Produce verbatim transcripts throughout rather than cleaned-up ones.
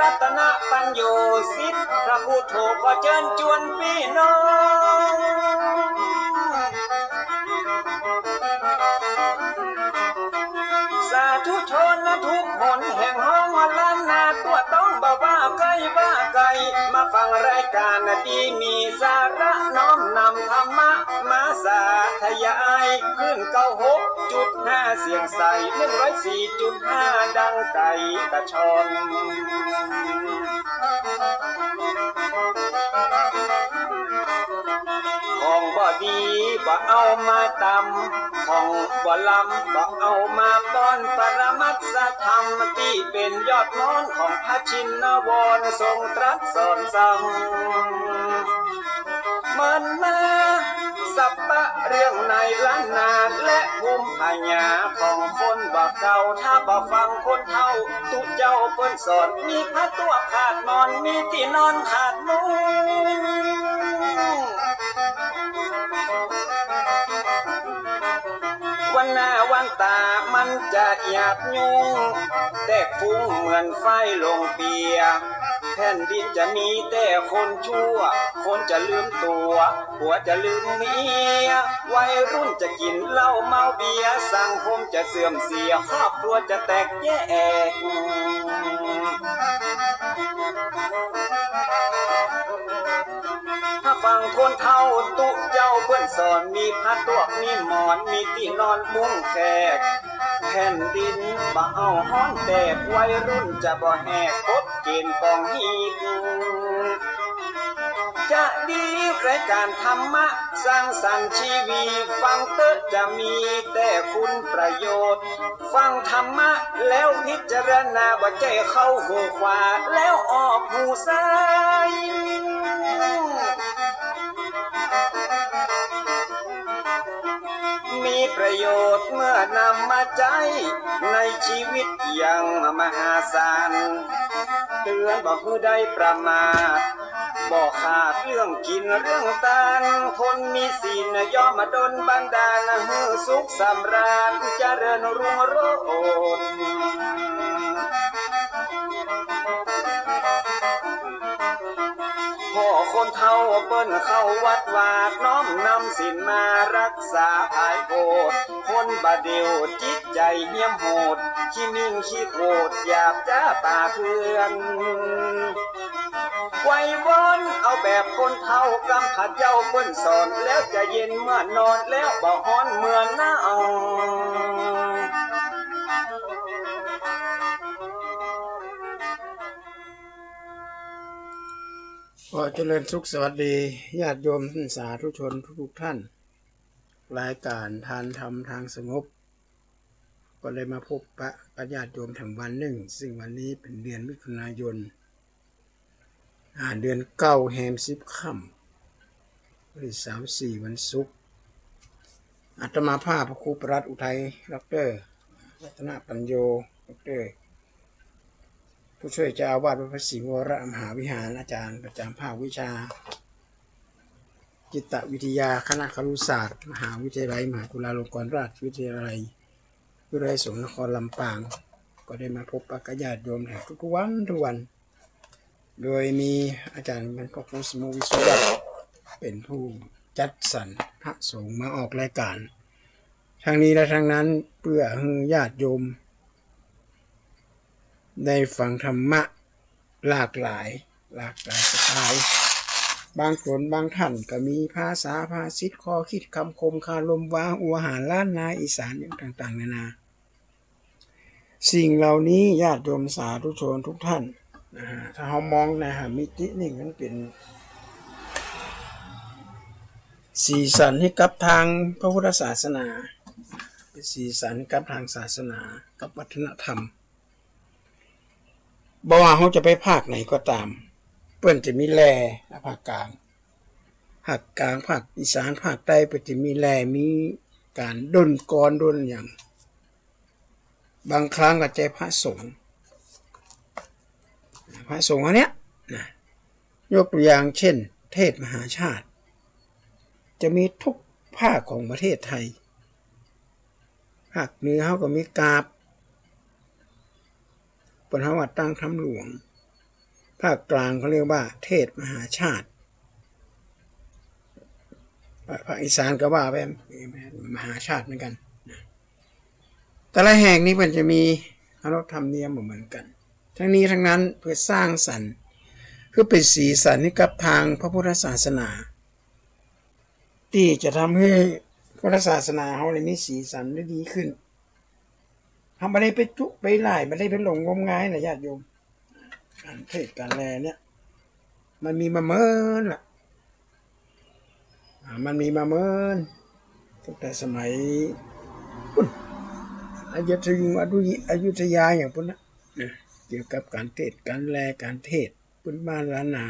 รัตนปัญโญ สิทธิ์พระพุทโธ ขอเจิญจวนปี้น้อง สาธุชนทุกหนแห่งห้องล้านนา ทั่วต้องบ่าว่าใก้บ่าไก๋ มาฟังรายก๋านตี้มีสาระ น้อมนำธรรมะมาสาธยาย คลื่นเก้าหกจุดห้าเสียงใส หนึ่งร้อยสี่จุดห้าดังไก๋กระชอน ของบ่ดีบ่เอามาตำ ของบ่ลำบ่เอามาป้อน ปรมัตถธรรมตี้เป๋นยอดมอน ของพระชินวรทรงตรัสสอนสั่ง เมินมาสัปปะเรื่องในล้านนา และภูมิปัญญาของคนบ่าเก่า ถ้าบ่ฟังคนเฒ่าตุ๊เจ้าเปิ้นสอน มีผ้าตั้วขาดหมอน มีตี้นอนขาดมุ้ง วันหน้าวันต๋ามันจะหยาบยุ้ง แตกฟุ้งเหมือนไฟลงเปีย แผ่นดินจะมีแต่คนชั่ว คนจะลืมตั๋ว ผัวจะลืมเมีย วัยรุ่นจะกิ๋นเหล้าเมาเบียร์ สังคมจะเสื่อมเสีย ครอบครัวจะแตกแยก ถ้าฟังคนเฒ่าตุ๊เจ้าเปิ้นสอน มีผ้าตั้วมีหมอน มีตี้นอนมุ้งแขก แผ่นดินบ่เอาฮ้อนแตก วัยรุ่นจะบ่แหกกฎเก๋ณฑ์กองฮีต จะดีรายก๋านธรรมะ สร้างสรรค์ชีวี ฟังเต๊อะจะมีแต่คุณประโยชน์ ฟังธรรมะแล้วพิจารณา บ่ใจ้เข้าหูขวาแล้วออกหูซ้าย มีประโยชน์เมื่อนำมาใจ๊ในชีวิตอย่างมหาศาล เตือนบ่หื้อได้ประมาท บ่ขาดเรื่องกิ๋นเรื่องตาน คนมีศีลย่อมมาดลบันดาล หื้อสุขสำราญเจริญรุ่งโรจน์ พ่อคนเฒ่าเปิ้นเข้าวัดวา น้อมนำศีลมารักษาผายโพธิ คนบ่าเดี่ยวจิตใจ๋เหี้ยมโหด ขี้มิ่งขี้โขด หยาบจ๊าป่าเถื่อน ไหว้วอนเอาแบบคนเฒ่ากำพร้าเจ้าเปิ้นสอน แล้วจะเย็นเมื่อนอน แล้วบ่ฮ้อนเมื่อหนาว ขอเจริญสุขสวัสดีญาติโยมท่านสาธุชนทุกๆท่าน รายการทานธรรมทางสงบ ก็ได้มาพบปะกับญาติโยมแถมวันนึ่ง ซึ่งวันนี้เป๋นเดือนมิถุนายน อ่า เดือนเก้าแฮมสิบค่ำ วันตี้สามสี่ วันศุกร์ อาตมาภาพพระครูประหลัดอุทัย ด็อกเตอร์ รัตนปัญโญ ด็อกเตอร์ ผู้ช่วยเจ้าอาวาสวัดพระสิงห์วรมหาวิหาร อาจารย์ประจำภาควิชาจิตวิทยา คณะครุศาสตร์ มหาวิทยาลัยมหาจุฬาลงกรณราชวิทยาลัย วิทยาลัยสงฆ์นครลำปาง ก็ได้มาพบปะกับญาติโยมแถมทุกๆวันทุกวัน โดยมีอาจารย์พระครูสมุวิสุทธิ์ เป๋นผู้จัดสรรพระสงฆ์มาออกรายการ ทั้งนี้และทั้งนั้นเพื่อหื้อญาติโยมได้ฟังธรรมะหลากหลาย หลากหลายสไตล์ บางคนบางท่านก็มีภาษาภาษิต ข้อคิดคำคม คารมวาอุวหารล้านนาอีสานอย่างต่างๆนานา สิ่งเหล่านี้ญาติโยมสาธุชนทุกท่านนะฮะ ถ้าเฮามองในหามิตินี่มันเป๋นสีสันหื้อกับทางพระพุทธศาสนา เป๋นสีสันหื้อกับทางศาสนากับวัฒนธรรม บ่ว่าเฮาจะไปภาคไหนก็ต๋าม เปิ้นจะมีแล่ ภาคกลาง ภาคกลาง ภาคอีสาน ภาคใต้ เปิ้นจะมีแล่ มีก๋านด้นกลอนด้นหยัง บางครั้งก็ใจ๊พระสงฆ์ พระสงฆ์อันเนี้ยนะ ยกตัวอย่างเช่น เทศน์มหาชาติ จะมีทุกภาคของประเทศไทย ภาคเหนือเฮาก็มีกราบ เปิ้นเฮาว่าตั้งธรรมหลวง ภาคกลางเขาเรียกว่าเทศมหาชาติ ภาคอีสานก็ว่าไปมหาชาติเหมือนกันนะ แต่ละแห่งนี้มันจะมีเคารพธรรมเนียมบ่เหมือนกัน ทั้งนี้ทั้งนั้นเพื่อสร้างสรรค์ เพื่อเป็นสีสันให้กับทางพระพุทธศาสนา ตี้จะทำหื้อพุทธศาสนาเฮาเนี่ยมีสีสันได้ดีขึ้น เฮาบ่ได้ไปจุไปหล่าย บ่ได้ไปหลงงมงายนะญาติโยม ก๋านเทศน์ก๋านแลเนี่ย มันมีมาเมินละ อ่า มันมีมาเมิน ตั้งแต่สมัยปุ้น อยุธยา อยุธยาอย่างปุ้นนะ นะ เกี่ยวกับก๋านเทศน์ก๋านแล ก๋านเทศน์พื้นบ้านล้านนา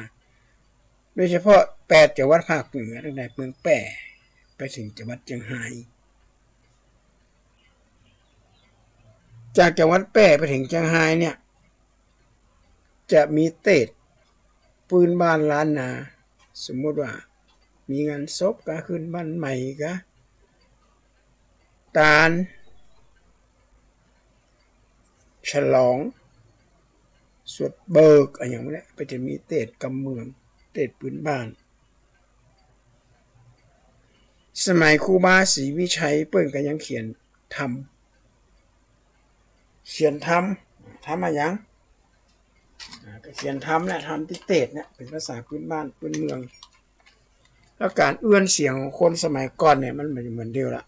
โดยเฉพาะแปดจังหวัดภาคเหนือ ตั้งแต่เมืองแป้ไปถึงจังหวัดเจียงฮาย จากจังหวัดแป้ไปถึงเจียงฮายเนี่ย จะมีเทศน์พื้นบ้านล้านนา สมมุติว่ามีงานศพกา ขึ้นบ้านใหม่กา ตานฉลอง สวดเบิกอะหยังเนี่ย ก็จะมีเทศน์กำเมือง เทศน์พื้นบ้าน สมัยครูบาศรีวิชัยเปิ้นก็ยังเขียนธรรม เขียนธรรม ธรรมอะหยัง อ่า ก็เขียนธรรมแหละ ธรรมตี้เทศน์เนี่ย เป๋นภาษาพื้นบ้านพื้นเมือง แล้วก๋านเอื้อนเสียงของคนสมัยก่อนเนี่ย มันบ่เหมือนเดี๋ยวละ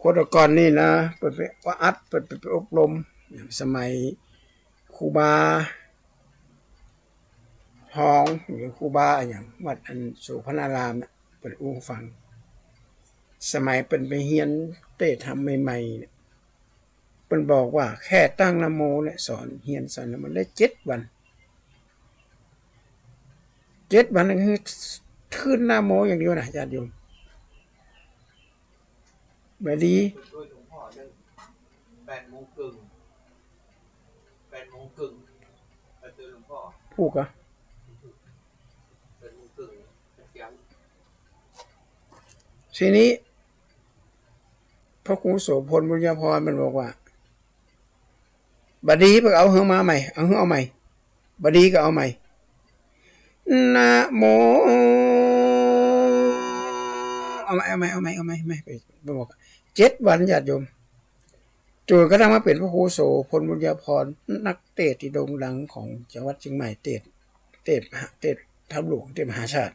คนแต่ก่อนนี่นะ เปิ้นไปอัด เปิ้นไปอบรม อย่างสมัยครูบาทอง หรือครูบาอะหยัง วัดอันโสภณารามเนี่ย เปิ้นอู้ฟัง สมัยเปิ้นไปเฮียนเทศน์ธรรมใหม่ๆ เนี่ย เปิ้นบอกว่าแค่ตั้งนะโมเนี่ย สอน เฮียนสอนนะโมได้เจ็ดวัน เจ็ดวันนี่คือทื่นนะโมอย่างเดียวนะญาติโยม บ่ดี แปดโมงเกิ่ง แปดโมงเกิ่ง ไปเจอหลวงพ่อ พูดกะ แปดโมงเกิ่ง ทีนี้ พระครูโสภณ บุญญาภรณ์มันบอกว่า บ่ดีเปิ้นเอาหื้อมาใหม่ เอาหื้อเอาใหม่ บ่ดีก็เอาใหม่ นะโม เอาใหม่ เอาใหม่ เอาใหม่ เอาใหม่ เอาใหม่ ไป ไปบอก เจ็ดวันญาติโยม จ๋นกระทั่งมาเป๋นพระครูโสภณ บุญญาภรณ์ นักเทศน์ตี้โด่งดังของจังหวัดเจียงใหม่ เทศน์ เทศน์ เทศน์ถ้ำหลวง เทศน์มหาชาติ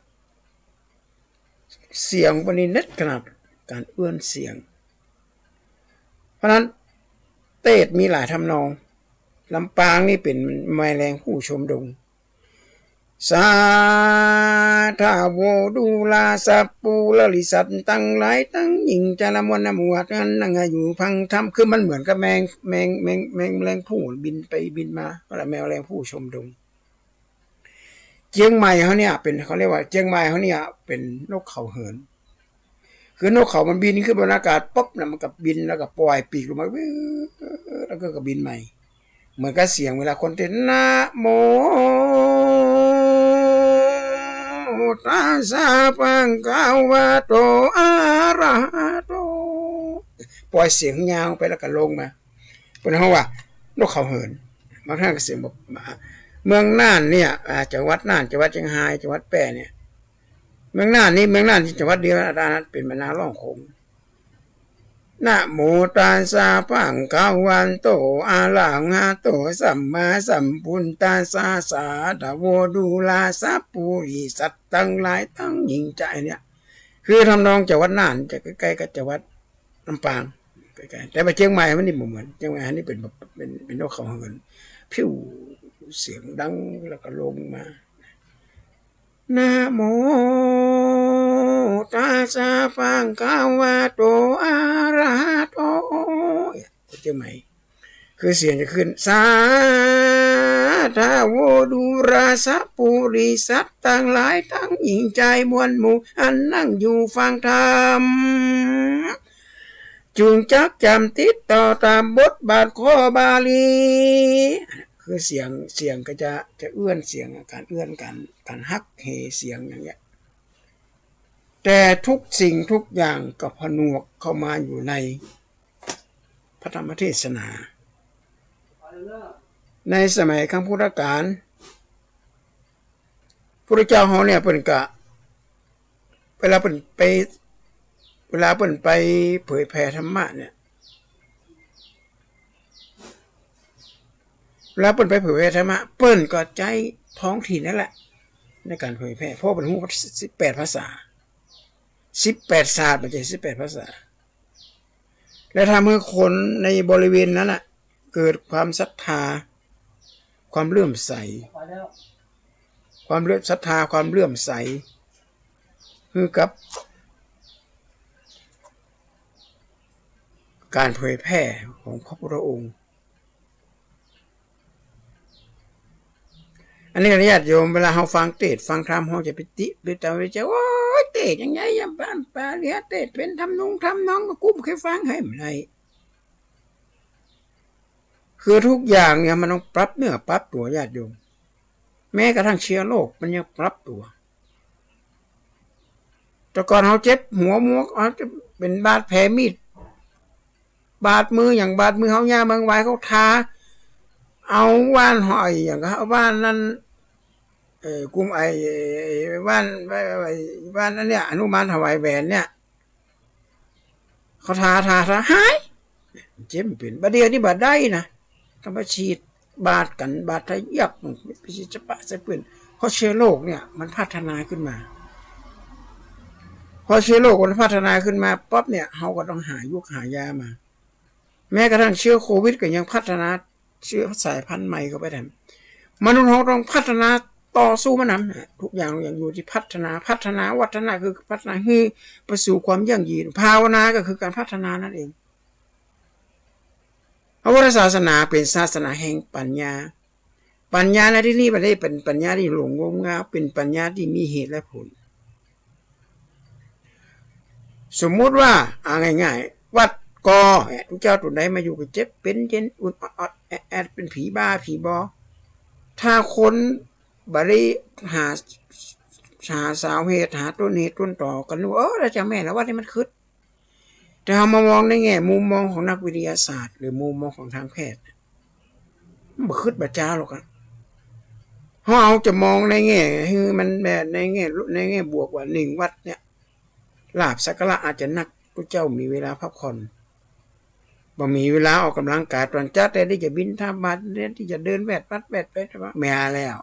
เสียงเปิ้นนี่เน็ดขนาด ก๋านเอื้อนเสียง เพราะฉะนั้นเทศน์มีหลายทำนอง ลำปางนี่เป๋นแมลงผู้ชมดง สาธาโวดูราสัพปูรริสัตว์ตังหลายตังหญิงจารมวลนหมู่อันนั่งอยู่ฟังธรรม คือมันเหมือนกับแมง แมง แมง แมง แมลงผู้บินไปบินมา ก็ละแมลงผู้ชมดง เจียงใหม่เฮาเนี่ยเป๋น เขาเรียกว่าเจียงใหม่เฮาเนี่ยเป๋นนกเขาเหิน คือนกเขามันบินขึ้นบนอากาศปุ๊บน่ะ มันก็บินแล้วก็ป่อยปีกลงมา วิว แล้วก็ ก็บินใหม่ เหมือนกับเสียงเวลาคนเต้น นะโมตัสสะภะคะวะโต อะระหะโต ป่อยเสียงยาวไปแล้วก็ลงมา เปิ้นฮ้องว่านกเขาเหิน บางท่านก็เสียงแบบ เมืองน่านเนี่ย อ่า จังหวัดน่าน จังหวัดเจียงฮาย จังหวัดแป้เนี่ย เมืองน่านนี่ เมืองน่านจังหวัดเดียวนะ อันนั้นเป๋นบรรดาร้องโขง นะโมตัสสะภะคะวะโต อะระหะโต สัมมาสัมพุทธัสสะ สาธาโวดูราสัพปูริสัตว์ตังหลายตังหญิงจาร เนี่ย คือทำนองจังหวัดน่านจะใก้ๆ กับจังหวัดลำปาง ใก้ๆ แต่ว่าเจียงใหม่มันนี่บ่เหมือน เจียงใหม่นี่เป๋นแบบ เป๋น เป๋นนกเขาเหิน พิ้ว เสียงดังแล้วก็ลงมา นะโมตัสสะภะคะวะโต อะระหะโต เจียงใหม่ คือเสียงจะขึ้น สาธาโวดูราสัพปูริสัตว์ตังหลายตังหญิงจารมวลหมู่อันนั่งอยู่ฟังธรรม จุ่งจักจ๋ำติดต่อต๋ามบทบาทข้อบาลี คือเสียง เสียงก็จะ จะเอื้อนเสียง ก๋านเอื้อน ก๋าน ก๋านฮักเหเสียงอย่างเงี้ย แต่ทุกสิ่งทุกอย่างก็ผนวกเข้ามาอยู่ในพระธรรมเทศนา ในสมัยครั้งพุทธกาล พุทธเจ้าเฮาเนี่ยเปิ้นก็ เวลาเปิ้นไป เวลาเปิ้นไปเผยแผ่ธรรมะเนี่ย เวลาเปิ้นไปเผยแผ่ธรรมะ เปิ้นก็ใจ๊ท้องถิ่นนั่นแหละ ในก๋านเผยแผ่ เพราะเปิ้นฮู้สิบแปดภาษา สิบแปดศาสตร์ บ่ใจ้สิบแปดภาษา และทำหื้อคนในบริเวณนั้นน่ะ เกิดความศรัทธา ความเลื่อมใส ความเลื่อม ศรัทธา ความเลื่อมใส หื้อกับก๋านเผยแผ่ของพระพุทธองค์ อันนี้ญาติโยม เวลาเฮาฟังเตสน์ฟังธรรม เฮาจะไปติไปตำหนิว่า โอ๊ย เตสน์อย่างไง อย่างบ้านป่าเรือ เตสน์เป๋นทำนงทำนอง ก็กูบ่เกยฟัง เฮ้ย บ่ได้ คือทุกอย่างเนี่ยมันต้องปรับเนื้อปรับตั๋วญาติโยม แม้กระทั่งเชื้อโรคมันยังปรับตั๋ว แต่ก่อนเฮาเจ็บหัวหมวก เฮาจะเป๋นบาดแผลมีด บาดมือ อย่างบาดมือเฮา ย่าเมืองวายเขาทา เอาว่านหอย อย่างก็เอาว่านนั้น เอ่อ กุมไอ้ ไอ้ว่าน ไอ้ ไอ้ว่านอันเนี้ย หนุมานถวายแหวนเนี่ย เขาทา ทา ทา หาย เจ็บบ่เป๋น บ่าเดี่ยวนี้บ่ได้นะ ต้องไปฉีดบาดกั๋น บาดทะยัก ไปฉีดสะปะใส่ปื้น เพราะเชื้อโรคเนี่ยมันพัฒนาขึ้นมา พอเชื้อโรคมันพัฒนาขึ้นมาปั๊บเนี่ย เฮาก็ต้องหายุกหายามา แม้กระทั่งเชื้อโควิดก็ยังพัฒนา เชื้อสายพันธุ์ใหม่เข้าไปแถม มนุษย์เฮาต้องพัฒนาต่อสู้มันนำ ทุกอย่าง ทุกอย่างอยู่ตี้พัฒนา พัฒนาวัฒนะคือพัฒนาหื้อไปสู่ความยั่งยืน ภาวนาก็คือก๋านพัฒนานั่นเอง พระพุทธศาสนาเป๋นศาสนาแห่งปัญญา ปัญญาในตี้นี้บ่ได้เป๋นปัญญาตี้หลงงมงาย เป๋นปัญญาตี้มีเหตุและผล สมมุติว่า อ่า ง่ายๆ วัดกอ เนี่ย ตุ๊เจ้าตั๋นใดมาอยู่ก็เจ็บเป๋นเย็น อุ่นออดๆ แอดๆ เป๋นผีบ้าผีบอ ถ้าคนบ่ได้หา หาสาเหตุ หาต้นเหตุต้นตอกั๋นดู เออ แล้วจะแม่นละวัดนี้มันขึด แต่เฮามามองในแง่มุมมองของนักวิทยาศาสตร์ หรือมุมมองของทางแพทย์ มันบ่ขึดบ่จ๊าหรอกอะ เฮาเอาจะมองในแง่ หื้อมันแบบในแง่ ในแง่บวกว่า นึ่ง วัดเนี่ย ลาภสักการะอาจจะนัก ตุ๊เจ้ามีเวลาพักผ่อน บ่มีเวลาออกก๋ำลังกาย ต๋อนเจ๊าแทนตี้จะบิณฑบาต แทนตี้จะเดินแวดวัดแวดไป แต่ว่าแม่นแล้ว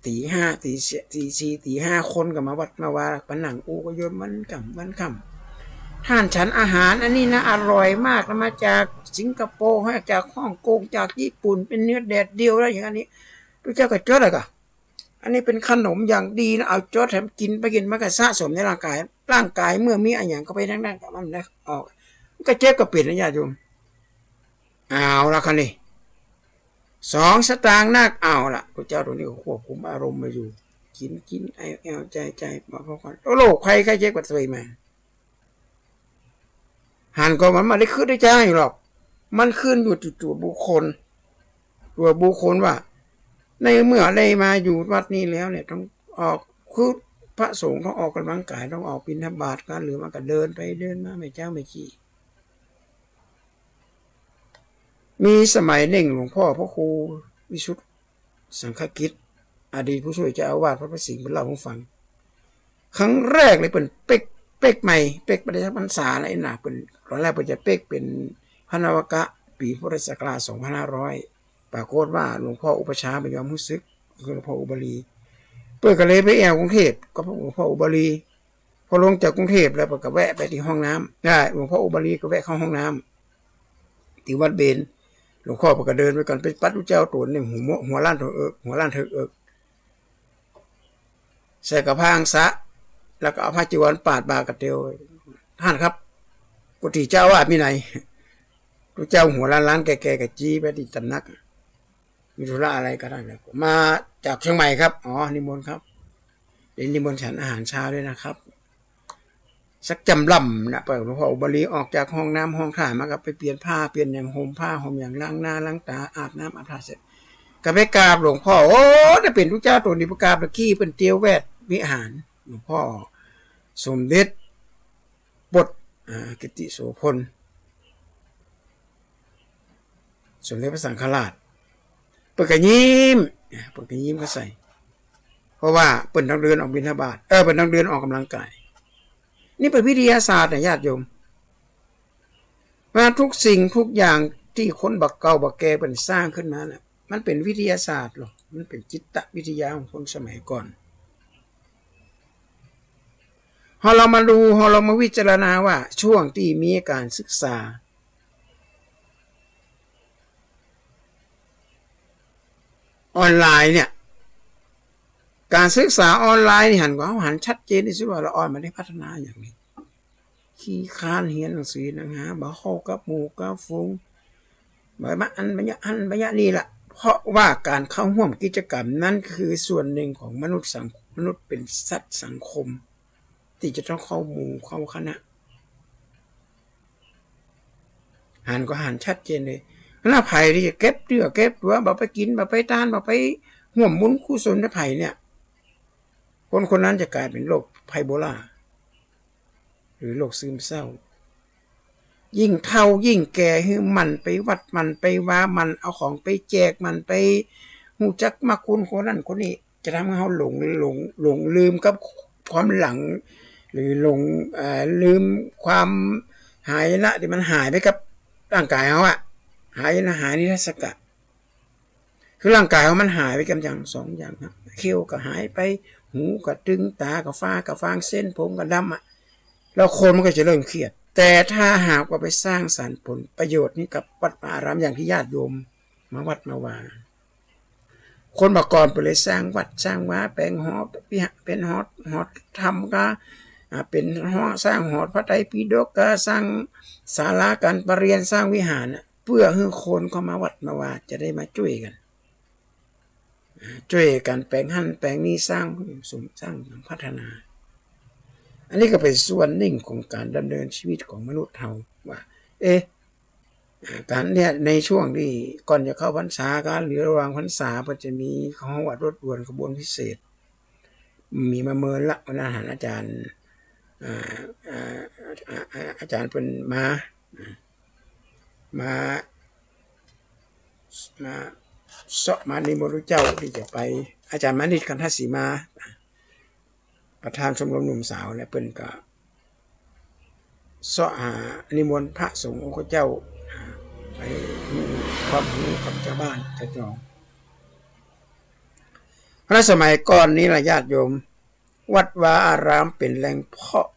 ตี๋ห้า ตี๋สี่ ตี๋สี่ ตี๋ห้า คนก็มาวัดมาวา ปะนั่งอู้ก็ยนวันก่ำวันค่ำ ท่านฉันอาหารอันนี้นะ อร่อยมากนะ มาจากสิงคโปร์ มาจากฮ่องกง จากญี่ปุ่น เป๋นเนื้อแดดเดียวแล้ว อย่างอันนี้ ตุ๊เจ้าก็จดแล้วก็ อันนี้เป๋นขนมอย่างดีนะ เอาจดแถมกิ๋นไปกิ๋นมาก็สะสมในร่างกาย ร่างกายเมื่อมีอะหยังเข้าไปทางนั้นก็มันได้ออก มันก็เจ็บก็เป๋นนะญาติโยม เอาละคันนี้ สองสตางค์นัก เอาละ ตุ๊เจ้าตั๋นนี้ก็ควบคุมอารมณ์มาอยู่ กิ๋น กิ๋น แอ่ว แอ่ว จ่าย จ่าย มาพอก่อน โอ้ โรคภัยไข้เจ็บก็เตยมา หันก่อมันบ่ได้ขึ้นได้จ้างอยู่หรอก มันขึ้นอยู่ตี้ตั๋วบุคคล ตั๋วบุคคลว่า ในเมื่อได้มาอยู่วัดนี้แล้วเนี่ย ต้องออก คือพระสงฆ์ต้องออกก๋ำลังกาย ต้องออกบิณฑบาตกั๋น หรือมันก็เดินไปเดินมา แม่เจ๊าแม่ชี มีสมัยนึ่งหลวงพ่อพระครูวิสุทธิสังฆกิจ อดีตผู้ช่วยเจ้าอาวาสวัดพระสิงห์ เปิ้นเล่าหื้อฟัง ครั้งแรกเลยเปิ้นเป๊ก เป๊กใหม่ เป๊กบ่ได้สักพรรษาแล้วนะ เปิ้น ต๋อนแรกเปิ้นจะเป๊กเป๋นพระนวกะ ปี๋พุทธศักราชสองพันห้าร้อย ปรากฏว่าหลวงพ่ออุปัชฌาย์บ่ยอมฮู้สึก คือหลวงพ่ออุบาลี เปิ้นก็เลยไปแอ่วกรุงเทพฯ กับหลวงพ่ออุบาลี พอลงจากกรุงเทพฯแล้วเปิ้นก็แวะไปตี้ห้องน้ำ ได้ หลวงพ่ออุบาลีก็แวะเข้าห้องน้ำ ตี้วัดเบญ หลวงพ่อเปิ้นก็เดินไปก่อน ไปปัดตุ๊เจ้าตั๋นนี่ หัว หัวล้านเถิกเอิก หัวล้านเถิกเอิก ใส่กะพร้าอังสะ แล้วก็เอาผ้าจีวรปาดบ่าก๋าเตียว "ท่านครับ กุฏิเจ้าอาวาสมีไหน" ตุ๊เจ้าหัวล้านๆ แก่ๆ ก็จี๊ไปตี้ตำหนัก "มีธุระอะไรครับท่าน" "มาจากเชียงใหม่ครับ" "อ๋อ นิมนต์ครับ เดี๋ยวนิมนต์ฉันอาหารเช้าด้วยนะครับ" สักจำล่ำนะ เปิ้น หลวงพ่ออุบาลีออกจากห้องน้ำห้องท่ามาก็ไปเปลี่ยนผ้า เปลี่ยนหยัง ห่มผ้าห่มหยัง ล้างหน้าล้างต๋า อาบน้ำอาบท่าเสร็จ ก็ไปกราบหลวงพ่อ โอ้ ได้เป๋นตุ๊เจ้าตั๋นตี้ไปกราบตะกี้ เปิ้นเตียวแวดวิหาร หลวงพ่อสมเด็จ บท อ่า กิติโสภณ สมเด็จพระสังฆราช เปิ้นก็ยิ้ม เปิ้นก็ยิ้มก็ใส่ ราะว่าเปิ้นต้องเดินออกบิณฑบาต เออ เปิ้นต้องเดินออกกำลังกาย นี่เป๋นวิทยาศาสตร์นะญาติโยม ว่าทุกสิ่งทุกอย่างตี้คนบ่าเก่าบ่าแก่เปิ้นสร้างขึ้นมาน่ะ มันเป๋นวิทยาศาสตร์ลอ มันเป๋นจิตวิทยาของคนสมัยก่อน เฮาลองมาดู เฮาลองมาวิจารณาว่าช่วงตี้มีก๋านศึกษาออนไลน์เนี่ย ก๋านศึกษาออนไลน์นี่หัน ก็เฮาหันชัดเจนตี้สุดว่าละอ่อนบ่ได้พัฒนาหยังเลย ขี้คร้านเฮียนหนังสือหนังหา บ่เข้ากับหมู่กับฝูง บ่มาอันบ่ยะอันบ่ยะนี่ละ เพราะว่าก๋านเข้าฮ่วมกิจกรรมนั้นคือส่วนนึ่งของมนุษย์สัง- มนุษย์เป๋นสัตว์สังคม ตี้จะต้องเข้าหมู่เข้าคณะ หันก็หันชัดเจนเลย แล้วใผตี้จะเก็บเตื้อเก็บตั๋ว บ่ไปกิ๋น บ่ไปตาน บ่ไปฮ่วมบุญกุศลกับใผเนี่ย คนคนนั้นจะก๋ายเป๋นโรคไบโพล่า หรือโรคซึมเศร้า ยิ่งเฒ่ายิ่งแก่ หื้อหมั่นไปวัดหมั่นไปวา หมั่นเอาของไปแจก หมั่นไปฮู้จักมักคุ้นคนนั้นคนนี้ จะทำหื้อเฮาหลง หลง หลงลืมกับความหลัง หรือหลง เอ่อ ลืมความหายนะตี้มันหายไปกับร่างก๋ายเฮาอะ หายนะ หายนิทรรศกะ คือร่างก๋ายเฮามันหายไปกับอย่างสองอย่างนะ เขี้ยวก็หายไป หูก็ตึง ตาก็ฟ้าก็ฟาง เส้นผมก็ดำอะ แล้วคนมันก็จะเริ่มเครียด แต่ถ้าหากว่าไปสร้างสรรค์ผลประโยชน์นี้กับวัดวาอารามอย่างตี้ญาติโยมมาวัดมาวา คนบ่าก่อนเปิ้นเลยสร้างวัดสร้างวา แป๋งหอวิหาร เป๋นหอ หอธรรมก็ อ่า เป๋นหอ สร้างหอพระไตรปิฎกก็ สร้างศาลาก๋านประเรียน สร้างวิหารน่ะ เปื้อหื้อคนเข้ามาวัดมาวาจะได้มาจ้วยกั๋น อ่า จ้วยกั๋นแป๋งหั้นแป๋งนี้ สร้างสุม สร้างพัฒนา อันนี้ก็เป๋นส่วนนึ่งของก๋านดำเนินชีวิตของมนุษย์เฮาว่า เอ๊ะ อ่า ก๋านเนี่ย ในช่วงตี้ก่อนจะเข้าพรรษากับหรือระหว่างพรรษา ก็จะมีของวัดรถด่วนขบวนพิเศษ มีมาเมินละ วันนั้นหันอาจ๋ารย์ อ่า อ่า อ่า อ่า อาจ๋ารย์เปิ้นมา มา มาเซาะมานิมนต์พระเจ้าตี้จะไป อาจ๋ารย์มานิต คันทสีมา ประธานชมรมหนุ่มสาวเนี่ย เปิ้นก็เซาะหานิมนต์พระสงฆ์องค์เจ้า ไปฮู้ความฮู้กับจาวบ้านจาวจอง เพราะสมัยก่อนนี้ล่ะญาติโยม วัดวาอารามเป๋นแหล่งเพาะ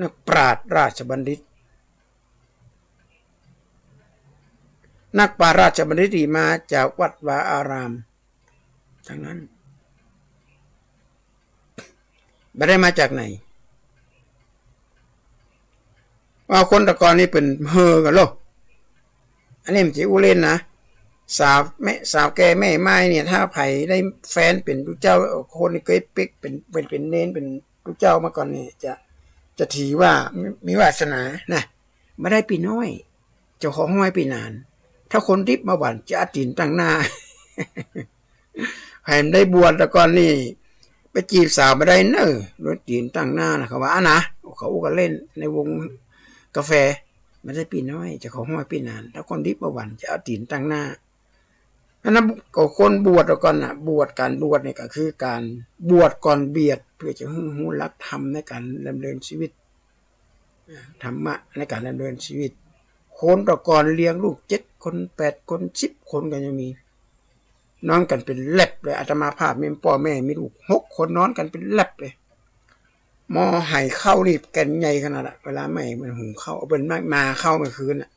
นักปราชญ์ราชบัณฑิต นักปราชญ์ราชบัณฑิตตี้มาจากวัดวาอารามตังนั้น บ่ได้มาจากไหน ว่าคนตะก่อนนี้เปิ้นเฮอกั๋นโล อันนี้มันจะอู้เล่นนะ สาวแม่ สาวแก่แม่ไม้เนี่ย ถ้าใผได้แฟนเป๋นตุ๊เจ้า คนนี้เกยปิ๊กเป๋น เป๋น เป๋นเณร เป๋นตุ๊เจ้ามาก่อนนี่ จะ จะถือว่ามี มีวาสนานะ บ่ได้ปี้น้อย จะขอห้อยปี้หนาน ถ้าคนดิบมาหว่าน จะเอาตี๋นตังหน้า ใผบ่ได้บวชตะก่อนนี่ ไปจีบสาวบ่ได้เน่อ โดนตี๋นตังหน้านะ เขาว่าอะนะ เขาอู้กั๋นเล่นในวงกาแฟ บ่ได้ปี้น้อย จะขอห้อยปี้หนาน ถ้าคนดิบมาหว่าน จะเอาตี๋นตังหน้า อันนั้นก็คนบวชตะก่อนน่ะ บวช ก๋านบวชเนี่ยก็คือก๋านบวชก่อนเบียด เปื้อจะหื้อฮู้หลักธรรมในก๋านดำเนินชีวิต ธรรมะในก๋านดำเนินชีวิต คนตะก่อนเลี้ยงลูกเจ็ดคน แปดคน สิบคนก็ยังมี นอนกั๋นเป๋นแล็บเลย อาตมาภาพมีป้อแม่มีลูกหกคน นอนกั๋นเป๋นแล็บเลย หม้อไหข้าวนี่แก่นใหญ่ขนาดอะ เวลาแม่มันหุงข้าว เอาเปิ้นมา มาข้าวเมื่อคืนน่ะ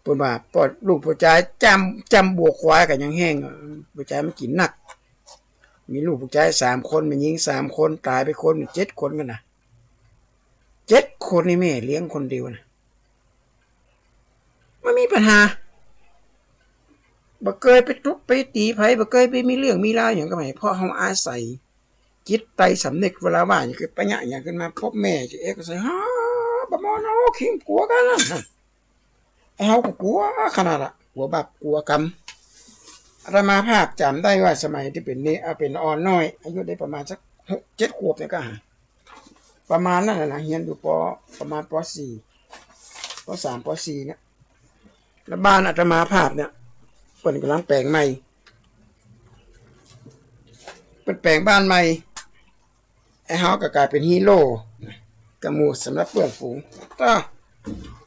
เปิ้นว่าป้อ ลูกผู้จายจ้ำ จ้ำบัวควายก็ยังแห้งอะ ผู้จายมันกิ๋นนัก มีลูกผู้จายสามคน แม่ญิงสามคน ต๋ายไปคน เจ็ดคนกั๋นนะ เจ็ดคนนี่แม่เลี้ยงคนเดียวนะ บ่มีปัญหา บ่เกยไปตุ๊บไปตี๋ใผ บ่เกยไปมีเรื่องมีราวหยังกับใผ เพราะเฮาอาศัยจิตใต้สำนึก เวลาว่าหยังคือปัญญาหยังขึ้นมา ป๊อแม่จะเอะก็ใส่ ฮ่า บ่มอเนาะ ขิงกั๋วกั๋นนะ เฮาก็กั๋วขนาดละ กั๋วบาปกั๋วกรรม อาตมาภาพจ๋ำได้ว่าสมัยตี้เป๋นเณร อ่า เป๋นอ่อนน้อย อายุได้ประมาณสักหกเจ็ดขวบเนี่ยก็หา ประมาณนั้นแหละนะ เฮียนอยู่ ป. ประมาณ ป.สี่ ป.สาม ป.สี่ เนี่ย แล้วบ้านอาตมาภาพเนี่ย เปิ้นก่ำลังแป๋งใหม่ เปิ้นแป๋งบ้านใหม่ ไอ้เฮาก็ก๋ายเป๋นฮีโร่นะ กำหมู่สำหรับเปื้อนฝูง ก็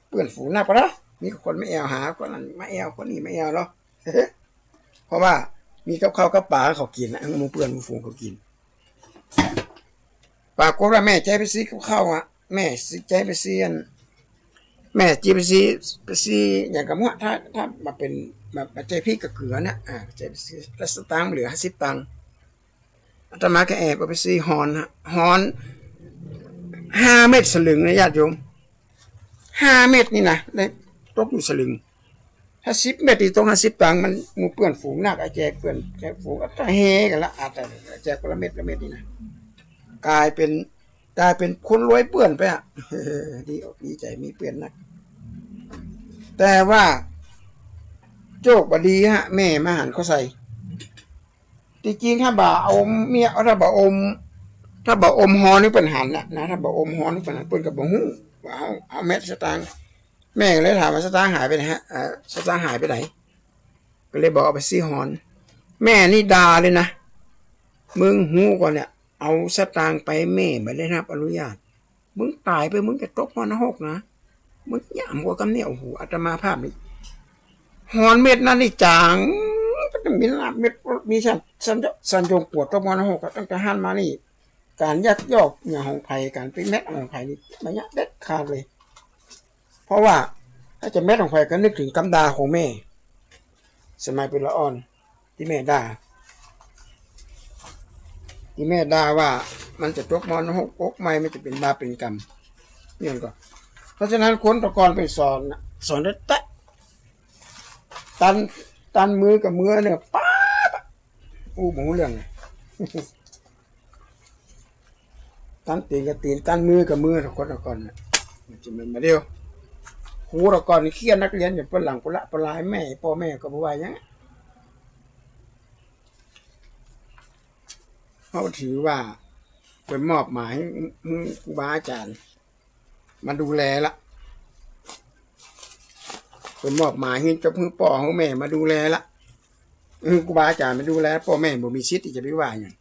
เปื้อนฝูงนักปะละ มีคนมาแอ่วหา คนนั้นมาแอ่ว คนนี้มาแอ่วเนาะ เพราะว่ามีกับข้าวกับป๋าเขากิ๋นนะ หมู่เปื้อนหมู่ฝูงเขากิ๋น ปรากฏว่าแม่ใจ๊ไปซื้อกับข้าวอะ แม่ใจ๊ไปซื้ออัน แม่ใจ๊ไปซื้อ ไปซื้อหยังกะบ่ฮู้ ถ้า ถ้ามาเป๋น มา มาใจ๊พริกกับเกลือเนี่ย อ่า ใจ๊ไปซื้อ แล้วสตางค์เหลือห้าสิบตังค์ อาตมาก็แอบเอาไปซื้อฮอนฮะ ฮอนห้าเม็ดสลึงนะญาติโยม ห้าเม็ดนี่นะ ได้ตกอยู่สลึง ถ้าสิบเม็ดนี่ตกห้าสิบตังค์ มันหมู่เปื้อนฝูงนัก ไอ้แจกเปื้อนแจกฝูงก็เฮกั๋นละ อาจจะแจกคนละเม็ดละเม็ดนี่นะ ก๋ายเป๋น ก๋ายเป๋นคนรวยเปื้อนไปอะ ดีอกดีใจ๋มีเปื้อนนัก แต่ว่าโจคบ่ดีฮะ แม่มาหันเข้าใส่ ตี้จริงถ้าบ่อมเมีย ถ้าบ่อม ถ้าบ่อมฮอนนี่เปิ้นหันน่ะนะ ถ้าบ่อมฮอนนี่เปิ้นหัน เปิ้นก็บ่ฮู้ว่าเฮา เฮาเม็ดสตางค์ แม่ก็เลยถามว่าสตางค์หายไปไหนฮะ เอ่อ สตางค์หายไปไหน ก็เลยบอกเอาไปซื้อฮอน แม่นี่ด่าเลยนะ มึงฮู้ก่อนเนี่ย เอาสตางค์ไปแม่บ่ได้รับอนุญาต มึงต๋ายไปมึงจะตกมรณะหกนะ มึงหยามหัวกำเนี่ย โอ้โห อาตมาภาพนี่ ฮอนเม็ดนั้นนี่จ๋าง ก็ต้องมีลาบเม็ด มีสัน สัน สันโยงกวดตกมรณะหก ตั้งแต่หั้นมานี่ ก๋านยักยอกหยังของใผ ก๋านไปแม็ดของใผนี่ บ่เด็ดขาดเลย เพราะว่าถ้าจะแม็ดของใผก็นึกเถิงกำด่าของแม่ สมัยเป๋นละอ่อน ตี้แม่ด่า ตี้แม่ด่าว่ามันจะตกมรณะหก อกไหม้ มันจะเป๋นบาปเป๋นกรรม เนี่ยก็ เพราะฉะนั้นคนแต่ก่อนไปสอนน่ะ สอนได้แต๊ะ ตัน ตันมือกับมือเนี่ย ป๊าบอะ อู้บ่ฮู้เรื่องเลย ตันตี๋นกับตี๋น ตันมือกับมือ คนแต่ก่อนน่ะ มันจะเหมือนบ่าเดี๋ยว ครูแต่ก่อนนี่เฆี่ยนนักเรียนอยู่เปื้อนหลังปุระปะลาย แม่ ป้อแม่ก็บ่ว่าหยัง เพราะถือว่าเปิ้นมอบหมายหื้อ หื้อครูบาอาจ๋ารย์มาดูแลละ เปิ้นมอบหมายหื้อเจ้า หื้อป้อหื้อแม่มาดูแลละ หื้อครูบาอาจ๋ารย์มาดูแล ป้อแม่บ่มีสิทธิ์ตี้จะไปว่าหยัง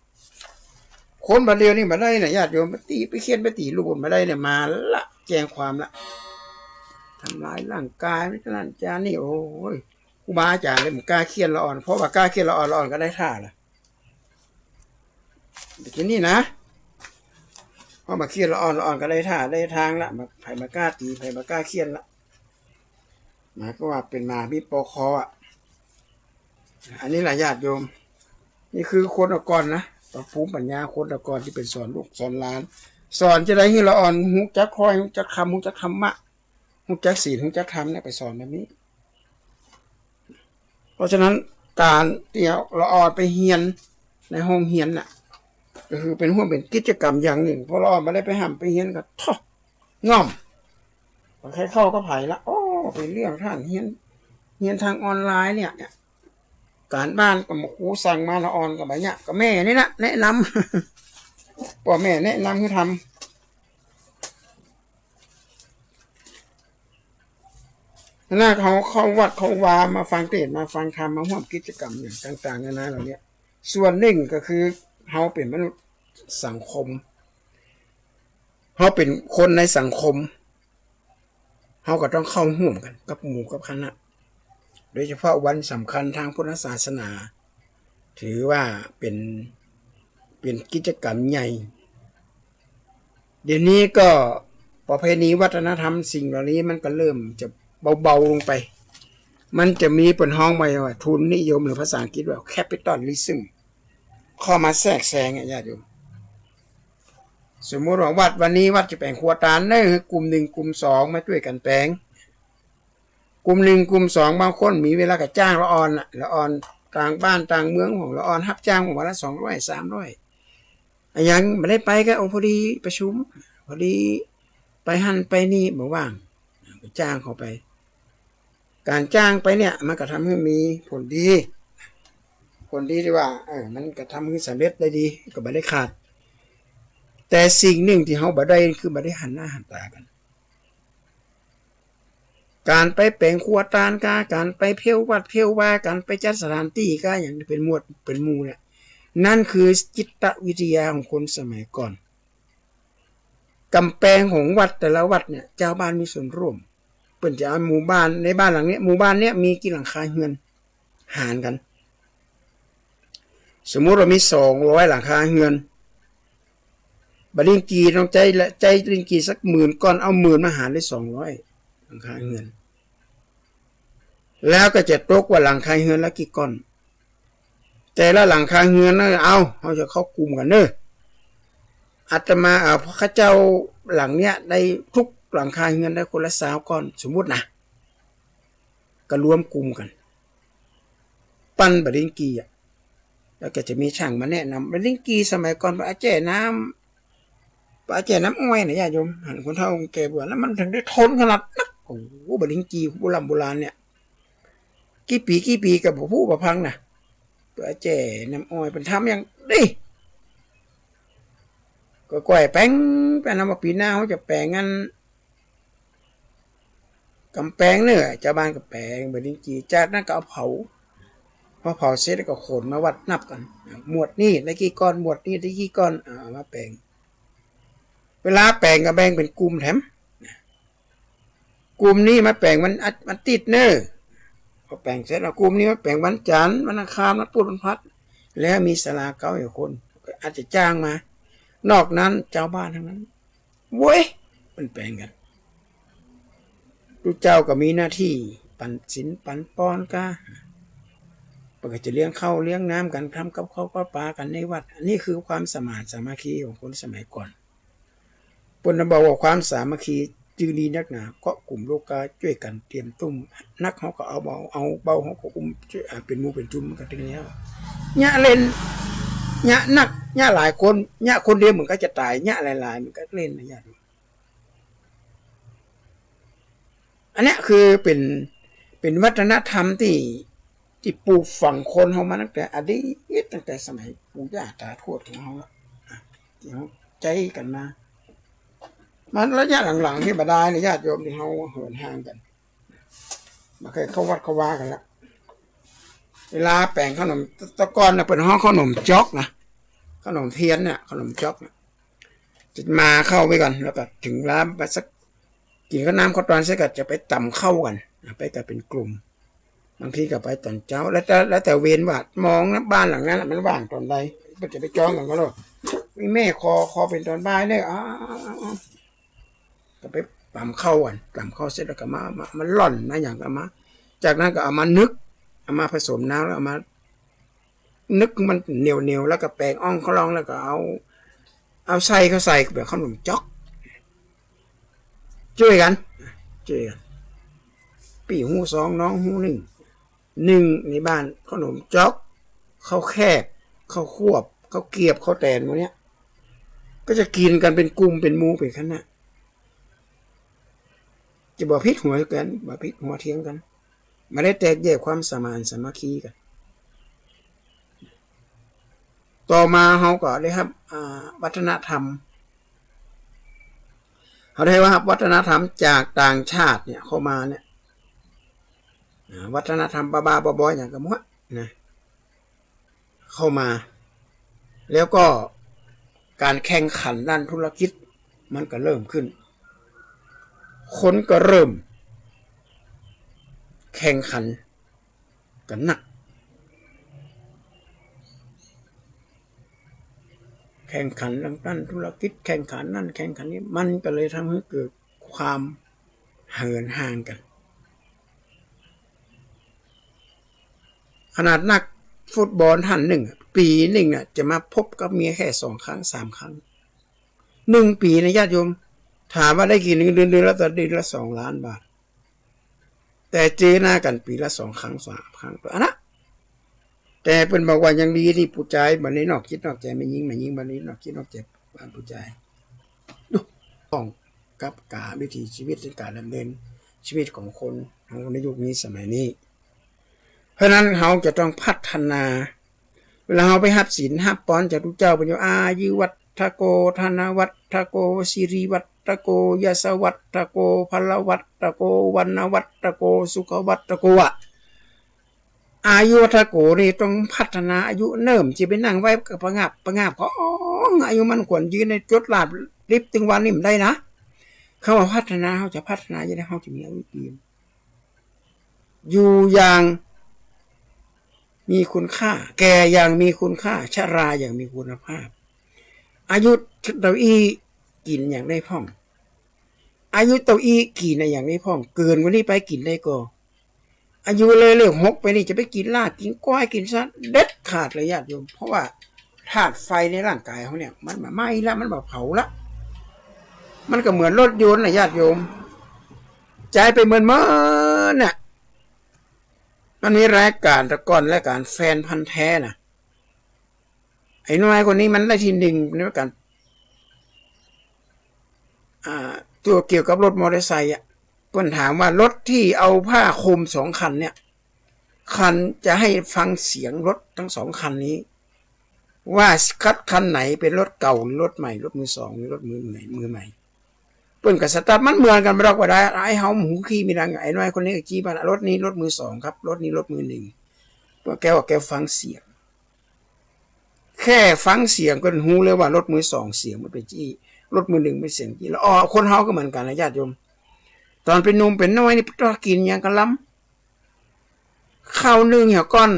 คนบ่าเดี๋ยวนี้บ่ได้นะญาติโยม ไปตี๋ ไปเฆี่ยน ไปตี๋ลูกบ่ได้เนี่ย มาละ แจ้งความละ ทำร้ายร่างกาย ไม่เท่านั้นจานี่ โอ้ย ครูบาอาจ๋ารย์เลยบ่กล้าเฆี่ยนละอ่อน เพราะว่ากล้าเฆี่ยนละอ่อน ละอ่อนก็ได้ท่าละ เดี๋ยวนี้นะ พอมาเฆี่ยนละอ่อน ละอ่อนก็ได้ท่าได้ทางละ มา ใผบ่กล้าตี๋ ใผบ่กล้าเฆี่ยนละ หมายความว่าเป๋นหมามีปอคออะ อันนี้แหละญาติโยม นี่คือคนแต่ก่อนนะ ต๋อนภูมิปัญญาคนแต่ก่อนตี้เปิ้นสอนลูกสอนหลาน สอนจะได้หื้อละอ่อนฮู้จักคอย ฮู้จักธรรม ฮู้จักธรรมะ ฮู้จักศีล ฮู้จักธรรมเนี่ย ไปสอนแบบนี้ เพราะฉะนั้นก๋านตี้ละอ่อนไปเฮียนในห้องเฮียนน่ะ ก็คือเป๋นห่วงเป๋นกิจกรรมอย่างนึ่ง เพราะละอ่อนบ่ได้ไปฮ่ำไปเฮียนก็ โธ่ ง่อม บ่ใค่เข้ากับใผละ โอ้ เป๋นเรื่องต้านเฮียน เฮียนตางออนไลน์เนี่ย เนี่ย ก๋านบ้านก็บ่ครูสั่งมา ละอ่อนก็บ่เยียะ ก็แม่นี่นะแนะนำ ป้อแม่แนะนำหื้อทำ ถ้าเฮาเข้าวัดเข้าวา มาฟังเตสน์ มาฟังธรรม มาฮ่วมกิจกรรมหยังต่างๆ นานาเหล่านี้ ส่วนนึ่งก็คือเฮาเป๋นมนุษย์สังคม เฮาเป๋นคนในสังคม เฮาก็ต้องเข้าฮ่วมกั๋นกับหมู่กับคณะ โดยเฉพาะวันสำคัญตางพุทธศาสนา ถือว่าเป๋น เป๋นกิจกรรมใหญ่ เดี๋ยวนี้ก็ประเพณีวัฒนธรรมสิ่งเหล่านี้มันก็เริ่มจะเบาๆ ลงไป มันจะมีเปิ้นฮ้องใหม่ว่าทุนนิยม หรือภาษาอังกฤษว่า capitalism เข้ามาแทรกแซงอะญาติโยม สมมุติว่าวัดวันนี้วัดจะแป๋งครัวตานเน้อ กลุ่มนึ่งกลุ่มสองมาจ้วยกั๋นแป๋ง กลุ่มนึ่งกลุ่มสองบางคนมีเวลาก็จ้างละอ่อนน่ะ ละอ่อนตางบ้านตางเมืองของละอ่อนฮับจ้างวันละสองร้อย สามร้อย อะหยังบ่ได้ไปก็ โอ้ พอดีประชุม พอดีไปหั้นไปนี่บ่ว่าง ก็จ้างเขาไป ก๋านจ้างไปเนี่ยมันก็ทำหื้อมีผลดี ผลดีตี้ว่า เออ มันก็ทำหื้อสำเร็จได้ดี ก็บ่ได้ขาด แต่สิ่งนึ่งตี้เฮาบ่ได้คือบ่ได้หันหน้าหันต๋ากั๋น ก๋านไปแป๋งครัวตานกา ก๋านไปเผี้ยววัดเผี้ยววา ก๋านไปจัดสถานตี้กา อย่างเป๋นหมวดเป๋นหมู่เนี่ย นั่นคือจิตวิทยาของคนสมัยก่อน ก๋ำแปงของวัดแต่ละวัดเนี่ย จาวบ้านมีส่วนร่วม เปิ้นจะเอาหมู่บ้าน ในบ้านหลังเนี้ย หมู่บ้านเนี้ยมีกี่หลังคาเฮือน หารกั๋น สมมุติว่ามีสองร้อยหลังคาเฮือน บ่าลิ้งกี่ต้องใจ๊ละ ใจ๊ลิ้งกี่สักหมื่นก้อน เอาหมื่นมาหารด้วยสองร้อยหลังคาเฮือน แล้วก็จะตกว่าหลังคาเฮือนละกี่ก้อน แต่ละหลังคาเฮือนนะ เอา เฮาจะเข้ากลุ่มกั๋นเน่อ อาตมา เอ่อ ข้าเจ้าหลังเนี้ยได้ ทุกหลังคาเฮือนได้คนละซาวก้อน สมมุตินะ ก็รวมกลุ่มกั๋น ปันบ่าลิ้งกี่อะ แล้วก็จะมีจ้างมาแนะนำ บ่าลิ้งกี่สมัยก่อน บ่าแจ้น้ำ บ่าแจ้น้ำอ้อยนะญาติโยม หันคนเฒ่าคนแก่บ่า แล้วมันถึงได้ทนขนาดนัก โอ้โห บ่าลิ้งกี่โบร่ำโบราณเนี่ย กี่ปี๋กี่ปี๋ก็บ่ฮู้บ่ฟังนะ บ่าแจ้น้ำอ้อย เปิ้นทำอย่างดี ก็ก้อยแป๋ง แป๋งนำว่าปี๋หน้าเฮาจะแป๋งอัน ก๋ำแปงเน่อ จาวบ้านก็แป๋งบ่าลิ้งกี่ จากนั้นก็เอาเผา พอเผาเสร็จแล้วก็ขนมาวัดนับกั๋น หมวดนี้ได้กี่ก้อน หมวดนี้ได้กี่ก้อน อ่า เอามาแป๋ง เวลาแป๋งก็แบ่งเป๋นกลุ่มแถม กลุ่มนี้มาแป๋งวันอา วันอาทิตย์เน่อ พอแป๋งเสร็จแล้ว กลุ่มนี้มาแป๋งวันจันทร์ วันอังคาร วันพุธ วันพฤหัส แล้วมีศาลาเก๊าอี้คน ก็อาจจะจ้างมา นอกนั้นจาวบ้านตังนั้น โว้ย เปิ้นแป๋งกั๋น ตุ๊เจ้าก็มีหน้าตี้ปั๋นศีลปั๋นปอนก้า เปิ้นก็จะเลี้ยงข้าวเลี้ยงน้ำกั๋น ทำกับข้าวกับป๋ากั๋นในวัด อันนี้คือความสมานสามัคคีของคนสมัยก่อน เปิ้นบ่าว่าความสามัคคีจื้อดีนักหนา เกาะกลุ่มโลกา จ้วยกั๋นเตียมตุ้ม หนักเฮาก็เอาเบา เอาเบาเฮาก็อุ้ม จ้วย อ่า เป๋นหมู่เป๋นจุมกั๋นตึงแล้ว เยียะเล่น เยียะนัก เยียะหลายคน เยียะคนเดียวมันก็จะต๋าย เยียะหลายๆ มันก็เล่นนะญาติ อันเนี้ยคือเป๋น เป๋นวัฒนธรรมตี้ ตี้ปลูกฝังคนเฮามาตั้งแต่อดีต ตั้งแต่สมัยปู่ย่าตาทวดของเฮาแล้ว อ่ะ ตี้เฮาใจ๊กั๋นมา มาระยะหลังๆ นี่บ่ดายนะญาติโยม ตี้เฮาเหินห่างกั๋น บ่ใค่เข้าวัดเข้าวากั๋นละ เวลาแป๋งขนม แต่ก่อนน่ะเปิ้นฮ้องขนมจ๊อกนะ ขนมเตียนเนี่ย ขนมจ๊อกเนี่ย จะมาเข้าไปก่อน แล้วก็เถิงเวลาไปสัก กิ๋นข้าวน้ำข้าวตอนเสร็จก็จะไปต๋ำข้าวกั๋น ไปกั๋นเป๋นกลุ่ม บางทีก็ไปต๋อนเจ๊า แล้วแต่ แล้วแต่เวรว่า มองนะ บ้านหลังนั้นน่ะมันว่างต๋อนใด ก็จะไปจ๊องกั๋นก็แล้ว มีแม่ขอ ขอเป๋นต๋อนบ่ายเน่อ อ้าว ก็ไปต๋ำข้าวกั๋น ต๋ำข้าวเสร็จแล้วก็มา มา มาล่อน มาหยังก็มา จากนั้นก็เอามานึ่ง เอามาผสมน้ำแล้วเอามา นึ่งมันเหนียวๆ แล้วก็แป๋งอ่องข้าวหลอง แล้วก็เอา เอาไส้เข้าใส่แบบขนมจ๊อก จ้วยกั๋น จ้วยกั๋น ปี้ฮู้สอง น้องฮู้นึ่ง นึ่งในบ้าน ขนมจ๊อก ข้าวแคบ ข้าวควบ ข้าวเกรียบ ข้าวแตน หมู่เนี้ย ก็จะกิ๋นกั๋นเป๋นกลุ่ม เป๋นหมู่ เป๋นคณะ จะบ่ผิดหัวกั๋น บ่ผิดหัวเถียงกั๋น บ่ได้แตกแยกความสมานสามัคคีกั๋น ต่อมาเฮาก็ได้ฮับ อ่า วัฒนธรรม เฮาได้ฮับวัฒนธรรมจากต่างชาติเนี่ยเข้ามาเนี่ย อ่า วัฒนธรรมบ้าๆ บอๆ หยังก็หมดนะ เข้ามา แล้วก็ก๋านแข่งขันด้านธุรกิจมันก็เริ่มขึ้น คนก็เริ่มแข่งขันกั๋นนัก แข่งขันเรื่องด้านธุรกิจ แข่งขันนั่นแข่งขันนี้ มันก็เลยทำหื้อเกิดความเหินห่างกั๋น ขนาดนักฟุตบอลต้านนึ่งอะ ปี๋นึ่งอะ จะมาพบกับเมียแค่สองครั้ง สามครั้ง นึ่งปี๋นะญาติโยม ถามว่าได้กี่เดือน เดือนละ เดือนละสองล้านบาท แต่เจอหน้ากั๋นปี๋ละสองครั้ง สามครั้ง อันนะ แต่เปิ้นบอกว่ายังดีตี้ผู้จายบ่ได้นอกจิตนอกใจ๋แม่ญิง แม่ญิงบ่ได้นอกจิตนอกใจ๋ผู้จาย ดู ต้องกับก๋าวิถีชีวิต และก๋านดำเนินชีวิตของคนในยุคนี้สมัยนี้ เพราะฉะนั้นเฮาจะต้องพัฒนา เวลาเฮาไปฮับศีลฮับปอนจากตุ๊เจ้า เปิ้นว่า อายุวัฒโก ธนวัฒโก สิริวัฒโก ยศวัฒโก พลวัฒโก วรรณวัฒโก สุขวัฒโกอะ อายุวัฒโกนี่ต้องพัฒนาอายุเนิ่ม จะไปนั่งไว้ก็ปะงาบปะงาบ ของอายุมันควรยืนในจดลาบลิบตึงวันนี่บ่ได้นะ คำว่าพัฒนา เฮาจะพัฒนาจะได้ เฮาจะมีอายุยืน อยู่อย่างมีคุณค่า แก่อย่างมีคุณค่า ชราอย่างมีคุณภาพ อายุเต้าอี้กิ๋นอย่างได้พ่อง อายุเต้าอี้กิ๋นอะอย่างได้พ่อง เกินกว่านี้ไปกิ๋นได้ก่อ อายุเลยเลขหกไปนี่จะไปกิ๋นลาบกิ๋นก้อยกิ๋นสัตว์เด็ดขาดเลยญาติโยม เพราะว่าธาตุไฟในร่างกายเฮาเนี่ยมันบ่ไหม้ละ มันบ่เผาละ มันก็เหมือนรถยนต์น่ะญาติโยม ใจ๊ไปเมินๆ น่ะ มันมีรายก๋านตะก่อน รายก๋านแฟนพันธุ์แท้น่ะ ไอ้น้อยคนนี้มันได้ที่หนึ่งในก๋าน อ่า ตั๋วเกี่ยวกับรถมอเตอร์ไซค์อะ เปิ้นถามว่ารถตี้เอาผ้าคลุมสองคันเนี่ย คันจะให้ฟังเสียงรถตึงสองคันนี้ ว่าคันไหนเป๋นรถเก่าหรือรถใหม่ รถมือสองหรือรถมือใหม่ มือใหม่ เปิ้นก็สตาร์ท มันเหมือนกั๋นบ่ดอก ว่าได้ ไอ้เฮาบ่ฮู้ ขี้มีดัง ไอ้น้อยคนนี้ก็จี้มาละ รถนี้รถมือสองครับ รถนี้รถมือหนึ่ง เปิ้น แกว่าแกฟังเสียง แค่ฟังเสียงก็ฮู้เลยว่ารถมือสองเสียงมันเป๋นจี้ รถมือหนึ่งเป๋นเสียงจี้ แล้ว อ้อ คนเฮาก็เหมือนกั๋นนะญาติโยม ต๋อนเป๋นหนุ่มเป๋นน้อยนี่ต้องกิ๋นหยังก็ล้ำ ข้าวนึ่งเหี่ยวก่อน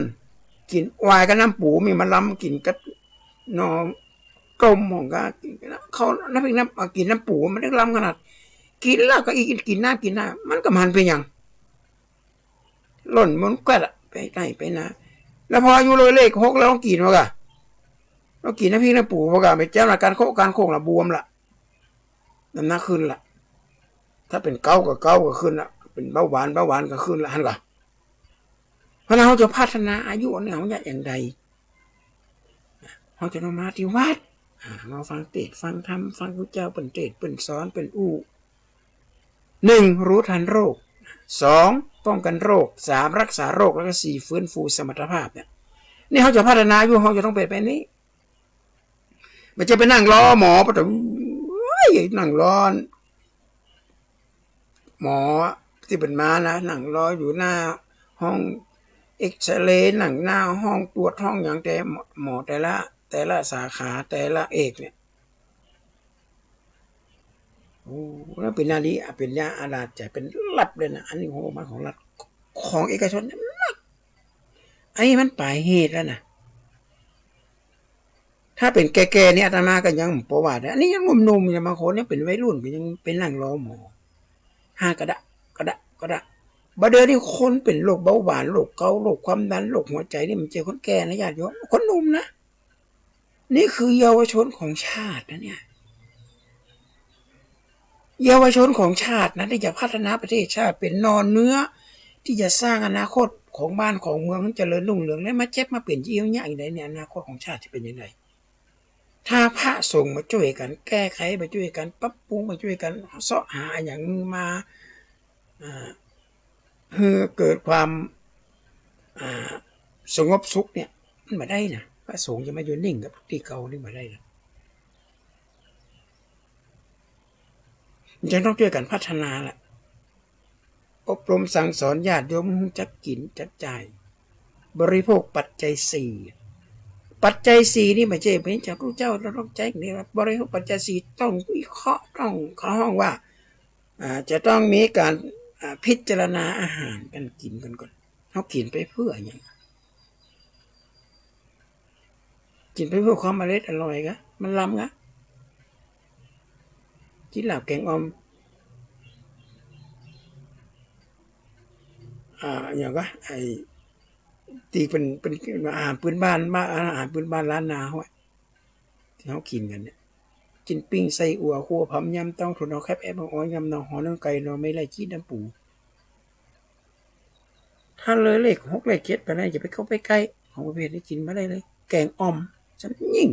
กิ๋นหวายกับน้ำปู มีมาล้ำกิ๋นกับหน่อต้ม หม่องก็กิ๋นกับข้าว น้ำพริกน้ำ กิ๋นน้ำปูมันได้ล้ำขนาด กิ๋นแล้วก็อีก กิ๋นน้ำ กิ๋นน้ำ มันก็บ่หันเป๋นหยัง ล่นม้วนแกว่ดอะ ไปไฮ่ไปนา แล้วพออายุเลยเลขหกแล้วต้องกิ๋นบ่กะ ต้องกิ๋นน้ำพริกน้ำปูบ่กะ ไปแจ้วละ ก๋านโคะก๋านโค้งละ บวมละ น้ำหนักขึ้นละ ถ้าเป๋นเกาต์ก็เกาต์ก็ขึ้นละ เป๋นเบาหวาน เบาหวานก็ขึ้นละ หันก่อ เพราะนั้นเฮาจะพัฒนาอายุเนี่ย เฮาจะอย่างใด เฮาจะต้องมาที่วัด อ่า มาฟังเตสน์ฟังธรรม ฟังพระเจ้าเปิ้นเตสน์เปิ้นสอนเปิ้นอู้ หนึ่ง รู้ทันโรค สอง ป้องกันโรค สาม รักษาโรค แล้วก็ สี่ ฟื้นฟูสมรรถภาพเนี่ย นี่เฮาจะพัฒนาอายุ เฮาจะต้องเป๋นแบบนี้ บ่ใจ้ไปนั่งรอหมอ ปะโถ โอ๊ย นั่งรอหมอตี้เปิ้นมานะ นั่งรออยู่หน้าห้องเอกซเรย์ นั่งหน้าห้องตรวจห้องหยัง แต่หมอ หมอแต่ละ แต่ละสาขา แต่ละเอกเนี่ย โอ้ แล้วเป๋นนาลี เป๋นยาอาราธ จ่ายเป๋นลัดเลยนะ อันนี้งบประมาณของรัฐ ของเอกชนเนี่ยลัด อันนี้มันป๋ายเหตุแล้วนะ ถ้าเป๋นแก่ๆ นี่อาตมาก็ยังบ่ว่าได้ อันนี้ยังหนุ่มๆ อยู่ บางคนยังเป๋นวัยรุ่นก็ยังไปนั่งรอหมอ ห้ากระดะ กระดะ กระดะ บ่าเดี๋ยวนี้คนเป๋นโรคเบาหวาน โรคเกาต์ โรคความดัน โรคหัวใจ๋นี่มันบ่ใจ้คนแก่นะญาติโยม คนหนุ่มนะ นี่คือเยาวชนของชาตินะเนี่ย เยาวชนของชาตินะ ตี้จะพัฒนาประเทศชาติ เป๋นหน่อเนื้อ ตี้จะสร้างอนาคตของบ้านของเมืองให้เจริญรุ่งเรือง แล้วมาเจ็บมาเป๋นจะเยียวยาอย่างใดเนี่ย อนาคตของชาติจะเป๋นอย่างใด ถ้าพระสงฆ์บ่จ้วยกั๋นแก้ไข บ่จ้วยกั๋นปรับปรุง บ่จ้วยกั๋นเซาะหาอะหยังมา อ่า หื้อเกิดความ อ่า สงบสุขเนี่ย มันบ่ได้นะ พระสงฆ์จะมาอยู่นิ่งกับตี้เก่านี่บ่ได้นะ มันจะต้องจ้วยกั๋นพัฒนาละ อบรมสั่งสอนญาติโยมฮู้จักกิ๋นจักจ่าย บริโภคปัจจัยสี่ ปัจจัยสี่นี่บ่ใจ้เป๋นจากพระเจ้า เฮาต้องใจ๊นี่ว่า บริโภคปัจจัยสี่ต้องวิเคราะห์ ต้อง เขาฮ้องว่า อ่า จะต้องมีก๋าน อ่า พิจารณาอาหารก๋านกิ๋นกั๋นก่อน เฮากิ๋นไปเปื้อหยัง กิ๋นไปเปื้อความอร็ดอร่อยกะ มันล้ำกะ กิ๋นลาบแก๋งอ่อม อ่า อะหยังกะ ไอ้ ตี้เป๋น เป๋นอาหารพื้นบ้าน มา อาหารพื้นบ้านล้านนาเฮาอะ ตี้เฮากิ๋นกั๋นเนี่ย กิ๋นปิ้งไส้อั่ว คั่วผำ ยำเต้า ถวนเอาแคบ แอบเอาออย ยำหน่อหอม นึ่งไก่ หน่อไม้ไล่ จี้น้ำปู ถ้าเลยเลขหกเลขเจ็ดไปแล้ว จะไปเข้าไปใก้ ของประเภทนี้กิ๋นบ่ได้เลย แก๋งอ่อม ซ้ำยิ่ง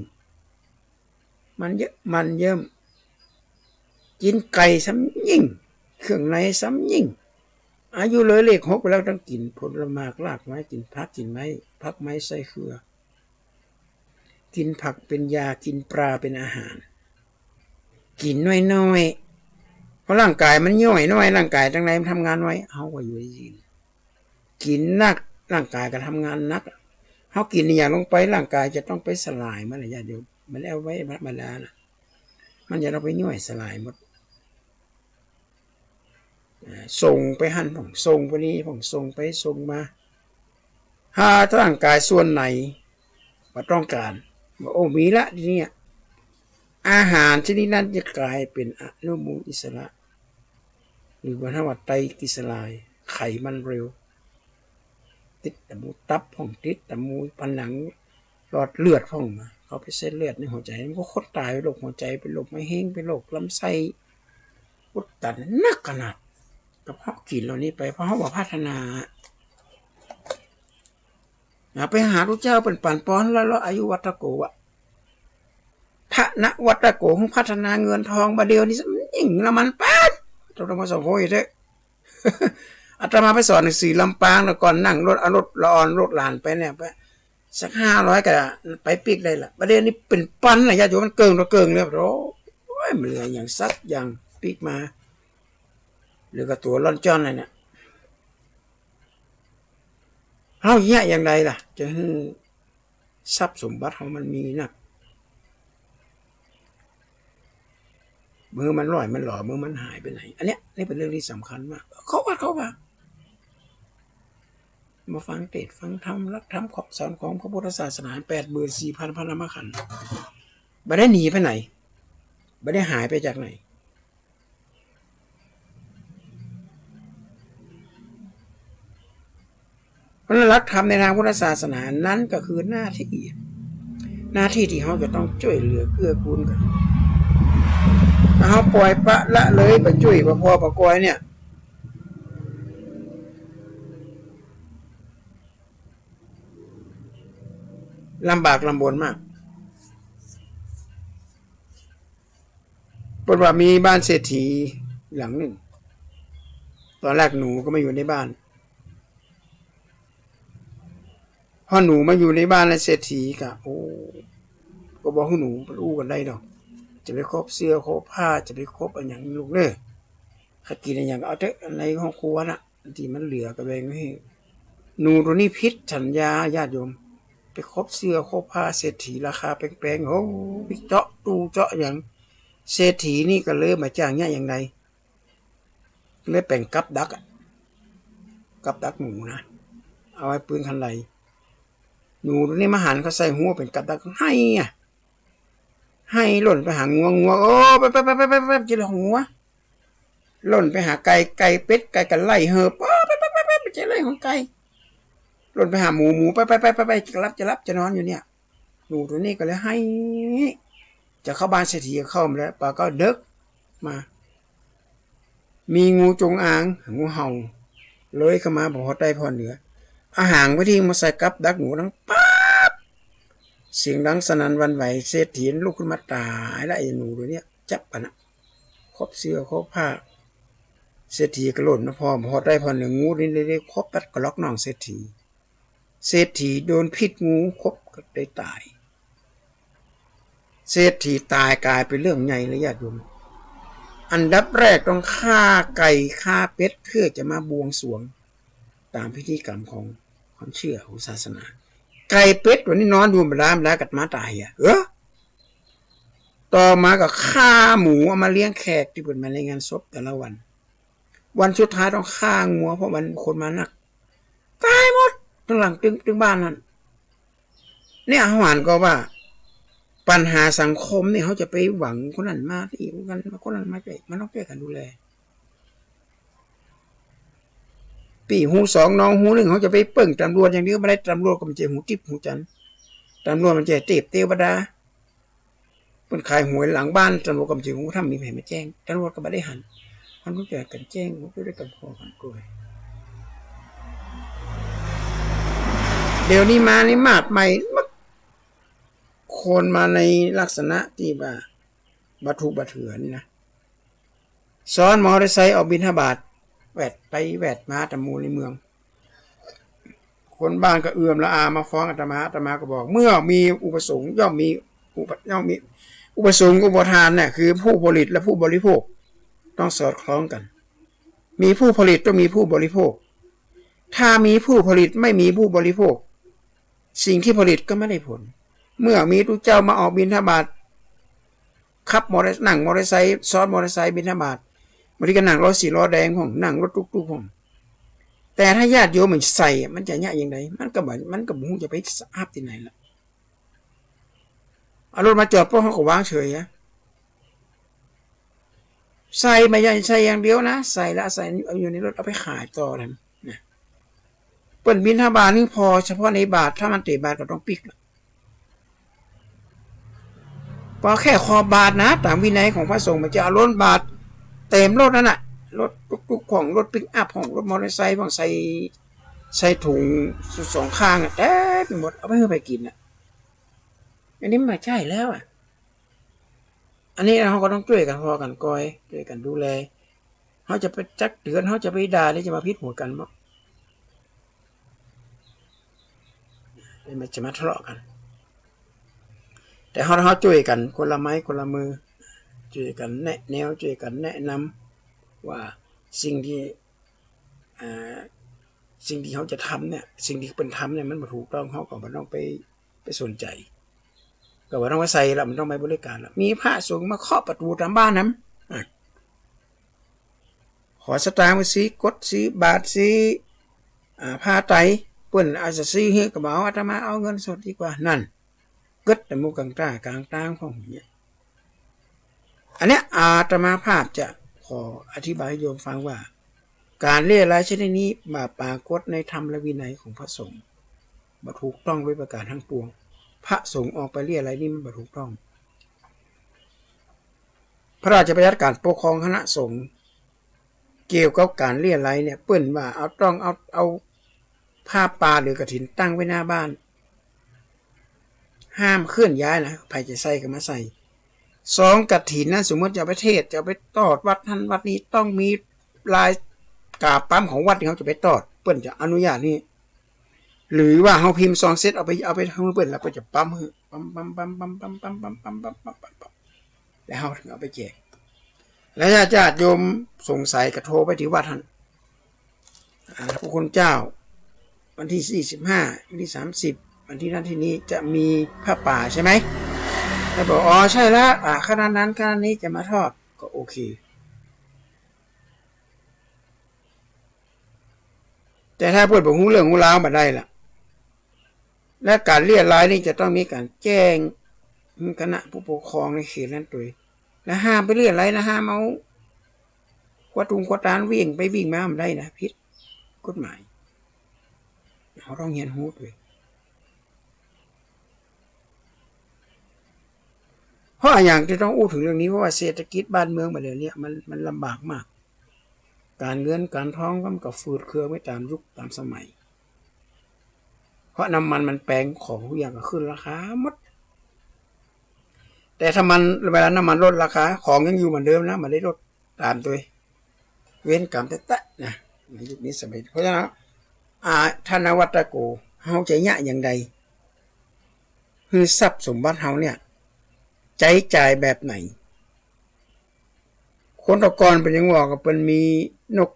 มันเยอะ มันเยิ่ม กิ๋นไก่ซ้ำยิ่ง เครื่องในซ้ำยิ่ง อายุเลยเลขหกไปแล้วต้องกิ๋นผลหมากรากไม้ กิ๋นผัก กิ๋นไม้ ผักไม้ไส้เครือ กิ๋นผักเป๋นยา กิ๋นปลาเป๋นอาหาร กิ๋นน้อยๆ เพราะร่างก๋ายมันย่อยน้อย ร่างก๋ายตังในมันทำงานน้อย เฮาก็อยู่ดี กิ๋นนัก ร่างก๋ายก็ทำงานหนัก เฮากิ๋นอะหยังลงไป ร่างก๋ายจะต้องไปสลายมันน่ะญาติโยม มันเอาไว้บ่ธรรมดาน่ะ มันจะต้องไปย่อยสลายหมด อ่า ส่งไปหั้นพ่อง ส่งไปนี่พ่อง ส่งไปส่งมา ถ้าร่างก๋ายส่วนไหนบ่ต้องก๋าน ว่า โอ้ มีละทีนี้ อาหารชนิดนั้นจะก๋ายเป๋นอนุมูลอิสระ หรือว่าเฮาว่าไตรกลีเซอไรด์ ไขมันเร็ว ติดต๋ามหมู่ตับพ่อง ติดต๋ามหมู่ผนังหลอดเลือดพ่อง เข้าไปเส้นเลือดในหัวใจ๋ มันก็คนต๋าย เป๋นโรคหัวใจ๋ เป๋นโรคมะเร็ง เป๋นโรคลำไส้อุดตัน หนักขนาด ก็เพราะกิ๋นเหล่านี้ไป เพราะเฮาบ่พัฒนา นะ ไปหาตุ๊เจ้าเปิ้นปั๋นปอนละ ละอายุวัฒโกอะ ธนวัฒโก พัฒนาเงินทอง บ่าเดี่ยวนี้ยิ่งละมันแป๊ด ต้องมาสองคนเถอะ อาตมาไปสอนหนังสือลำปาง แต่ก่อนนั่งรถ เอารถละอ่อน รถหลานไปเนี่ย ไปสักห้าร้อยก็ไปปิ๊กได้ละ บ่าเดี่ยวนี้เป๋นปันน่ะญาติโยม มันเกิ่งต่อเกิ่งเลย โอ้ย มันเหลือหยังสักอย่างปิ๊กมา เหลือก็ตั๋วล่อนจ้อนเลยเนี่ย เฮาเยียะอย่างใดล่ะ จะหื้อทรัพย์สมบัติเฮามันมีนัก เมื่อมันล่อยมันหลอ เมื่อมันหายไปไหน อันเนี้ย นี่เป๋นเรื่องตี้สำคัญมาก เข้าวัดเข้าวา มาฟังเตสน์ฟังธรรม หลักธรรมคำสอนของพระพุทธศาสนา แปดหมื่นสี่พันพระนามขันธ์ บ่ได้หนีไปไหน บ่ได้หายไปจากไหน เพราะฉะนั้นหลักธรรมในทางพุทธศาสนานั้นก็คือหน้าตี้ หน้าตี้ตี้เฮาจะต้องจ้วยเหลือเกื้อกูลกั๋น ถ้าเฮาป่อยปละละเลย บ่จ้วย บ่ปอ บ่กอยเนี่ย ลำบากลำบนมาก เปิ้นว่ามีบ้านเศรษฐีหลังนึ่ง ต๋อนแรกหนูก็มาอยู่ในบ้าน พอหนูมาอยู่ในบ้านแล้วเศรษฐีก็ โอ้ ก็บ่หื้อหนู เปิ้นอู้กั๋นได้ดอก จะไปคบเสื้อคบผ้า จะไปคบอะหยังลูกเน่อ ใค่กิ๋นอะหยังก็เอาเต๊อะ ในห้องครัวน่ะ ตี้มันเหลือก็แบ่งหื้อ หนูตั๋วนี้ผิดสัญญาญาติโยม ไปคบเสื้อคบผ้าเศรษฐีราคาแปงๆ โอ้ ไปเจาะตู้เจาะหยัง เศรษฐีนี่ก็เลยบ่จ้างเยียะอย่างใด เลยเป๋นกับดักอะ กับดักหนูนะ เอาไว้ปืนคันได หนูตั๋วนี้มาหันเข้าใส่หัวเป๋นกับดัก ไห้อะ ไห้ล่นไปหางัว งัว โอ้ แป๊บๆๆๆๆ จะไล่งัว ล่นไปหาไก่ ไก่ เป็ด ไก่ก็ไล่เห่อ ป๊อ แป๊บๆๆๆ จะไล่ของไก่ ล่นไปหาหมู หมู ไปๆๆๆ จะหลับ จะหลับ จะนอนอยู่เนี่ย หนูตั๋วนี้ก็เลยไห้ จะเข้าบ้านเศรษฐีก็เข้ามาแล้ว ปาก็เดิกมา มีงูจงอาง งูเห่า เลื้อยเข้ามาบ่ฮอดใต้ผ่อนเหนือ เอาหางไปทิ่มมาใส่กับดักหนู ดังป๊าบ เสียงดังสนั่นหวั่นไหว เศรษฐีลุกขึ้นมาต๋ายละ ไอ้หนูตั๋วเนี้ย จับกั๋นนะ คบเสื้อคบผ้า เศรษฐีก็ล่นมาพร้อม บ่ฮอดใต้ผ่อนเหนือ งูนี่เลยได้คบตัดกะล็อกน้องเศรษฐี เศรษฐีโดนพิษงูคบก็ได้ต๋าย เศรษฐีต๋ายก๋ายเป๋นเรื่องใหญ่เลยญาติโยม อันดับแรกต้องฆ่าไก่ฆ่าเป็ดเพื่อจะมาบวงสรวง ต๋ามพิธีกรรมของความเชื่อของศาสนา ไก่เป็ดตั๋วนี้นอนอยู่บ่าดาบ่าดากัดมาต๋ายอะ เออ ต่อมาก็ฆ่าหมูเอามาเลี้ยงแขกตี้เปิ้นมาในงานศพแต่ละวัน วันสุดท้ายต้องฆ่างัว เพราะวันคนมานัก ต๋ายหมดตึงหลังตึง ตึงบ้านนั้น เนี่ย เฮาหันก็ว่า ปัญหาสังคมนี่เฮาจะไปหวังคนนั้นมาตี้ คนนั้นมา คนนั้นมาจ้วย มันต้องจ้วยกั๋นดูแล ปี้ฮู้สองน้องฮู้นึ่ง เฮาจะไปเปิ้งตำรวจอย่างเดียวบ่ได้ ตำรวจก็บ่ใจ้ฮู้ติ๊บฮู้จั๋น ตำรวจบ่ใจ้เตพเตวดา เปิ้นขายหวยหลังบ้าน ตำรวจก็บ่ใจ้ฮู้ ถ้ามีไผมาแจ้ง ตำรวจก็บ่ได้หัน มันต้องจ้วยกั๋นแจ้ง มันต้องจ้วยกั๋นป้องกั๋นตวย เดี๋ยวนี้มานี่มากมาย คนมาในลักษณะตี้ว่าบ่ถูกบ่เถื่อนี่นะ ซ้อนมอเตอร์ไซค์ออกบิณฑบาต แวดไปแวดมาต๋ามหมู่ในเมือง คนบ้านก็เอือมละอามาฟ้องอาตมา อาตมาก็บอก เมื่อมีอุปสงค์ย่อมมีอุป- ย่อมมีอุปสงค์อุปทานเนี่ย คือผู้ผลิตและผู้บริโภค ต้องสอดคล้องกั๋น มีผู้ผลิตต้องมีผู้บริโภค ถ้ามีผู้ผลิตไม่มีผู้บริโภค สิ่งที่ผลิตก็ไม่ได้ผล เมื่อมีตุ๊เจ้ามาออกบิณฑบาต ขับมอเตอร์ นั่งมอเตอร์ไซค์ ซ้อนมอเตอร์ไซค์บิณฑบาต บางทีก็นั่งรถสี่ล้อแดงพ่อง นั่งรถตุ๊กตุ๊กพ่อง แต่ถ้าญาติโยมมันใส่อะ มันจะเยียะอย่างใด มันก็บ่ มันก็บ่ฮู้จะไปอับตี้ไหนละ เอารถมาจอดปุ๊บ เขาก็วางเฉยอะ ใส่ไม่ใช่ใส่อย่างเดียวนะ ใส่แล้วใส่เอาอยู่ในรถ เอาไปขายต่อนั่นนะ เปิ้นบิณฑบาตนี่ผ่อเฉพาะในบาตร ถ้ามันเตะบาตรก็ต้องปิ๊กละ ผ่อแค่ขอบบาตรนะ ต๋ามวินัยของพระสงฆ์ บ่ใจ้เอาล้นบาตรเต็มรถนั่นน่ะ รถตุ๊กตุ๊กพ่อง รถปิกอัพพ่อง รถมอเตอร์ไซค์พ่อง ใส่ ใส่ถุงสองข้างอะ เต็มไปหมด เอาไปหื้อใผกิ๋นอะ อันนี้มันบ่ใจ้แล้วอะ อันนี้เฮาก็ต้องจ้วยกั๋นผ่อกั๋นกอย จ้วยกั๋นดูแล เฮาจะไปตักเตือน เฮาจะไปด่า หรือจะมาผิดหูกั๋นบ่ มันจะมาทะเลาะกั๋น แต่เฮา เฮาจ้วยกั๋นคนละไม้คนละมือ จ้วยกั๋นแนะแนว จ้วยกั๋นแนะนำ ว่าสิ่งตี้ อ่า สิ่งตี้เฮาจะทำเนี่ย สิ่งตี้เปิ้นทำเนี่ย มันบ่ถูกต้อง เฮาก็บ่ต้องไป ไปสนใจ๋ ก็บ่ต้องไปใส่ละ บ่ต้องไปบริการละ มีพระสงฆ์มาเคาะประตู๋ต๋ามบ้านนำ อ่ะ ขอสตางค์ไปซื้อก๊ด ซื้อบาตร ซื้อ อ่า ผ้าไตร เปิ้นอาจจะซื้อหื้อก็บ่เอา อาตมาเอาเงินสดดีกว่า นั่น เกิดแต่หมู่กั๋งก้ากางตางพ่องเนี่ย อันเนี้ยอาตมาภาพจะขออธิบายหื้อโยมฟังว่า ก๋านเรี่ยไร้ชนิดนี้บ่ปรากฏในธรรมและวินัยของพระสงฆ์ บ่ถูกต้องโดยประก๋านตังปวง พระสงฆ์ออกไปเรี่ยไร้นี่มันบ่ถูกต้อง พระราชบัญญัติก๋านปกครองคณะสงฆ์ เกี่ยวกับก๋านเรี่ยไร้เนี่ย เปิ้นว่าเอาต้องเอา เอาผ้าป่าหรือกฐินตั้งไว้หน้าบ้าน ห้ามเคลื่อนย้ายนะ ใผจะใส่ก็มาใส่ ซองกฐินนะ สมมุติจะเอาไปเทศน์ จะเอาไปตอดวัดหั้นวัดนี้ ต้องมีลายกาบปั๊มของวัดตี้เฮาจะไปตอด เปิ้นจะอนุญาตนี้ หรือว่าเฮาพิมพ์ซองเสร็จ เอาไป เอาไปหื้อเปิ้น แล้วเปิ้นจะปั๊มหื้อ ปั๊ม ปั๊ม แล้วเฮาถึงเอาไปแจก แล้วถ้าญาติโยมสงสัยก็โทรไปตี้วัดหั้น อ่า พระคุณเจ้า วันตี้ยี่สิบห้า วันตี้สามสิบ วันตี้นั้นตี้นี้จะมีผ้าป่าใช่ไหม แล้วบอก อ๋อ ใช่แล้ว อ่า คณะนั้น คณะนี้จะมาทอด ก็โอเค แต่ถ้าเปิ้นบ่ฮู้เรื่องฮู้ราวบ่ได้ละ และก๋านเรี่ยไร้นี่จะต้องมีก๋านแจ้งหื้อคณะผู้ปกครองในเขตนั้นโตย และห้ามไปเรี่ยไร้นะ ห้ามเอาขวดตุงขวดตานวิ่งไปวิ่งมาบ่ได้นะ ผิดกฎหมาย เฮาต้องเฮียนฮู้โตย เพราะอะหยังจะต้องอู้เถิงเรื่องนี้ เพราะว่าเศรษฐกิจบ้านเมืองบ่าเดี่ยวนี้มัน มันลำบากมาก ก๋านเงินก๋านทองมันก็ฝืดเคืองไปต๋ามยุคต๋ามสมัย เพราะน้ำมันมันแปง ของทุกอย่างก็ขึ้นราคาหมด แต่ถ้ามัน เวลาน้ำมันลดราคา ของยังอยู่เหมือนเดิมนะ บ่ได้ลดต๋ามโตย เวรก๋รรมแต๊ๆ นะ ในยุคนี้สมัย เพราะฉะนั้น อา ทานวัตโก เฮาจะเยียะอย่างใด หื้อทรัพย์สมบัติเฮาเนี่ย ใจ๊จ่ายแบบไหน คนแต่ก่อนเปิ้นยังว่า ก็เปิ้นมีนก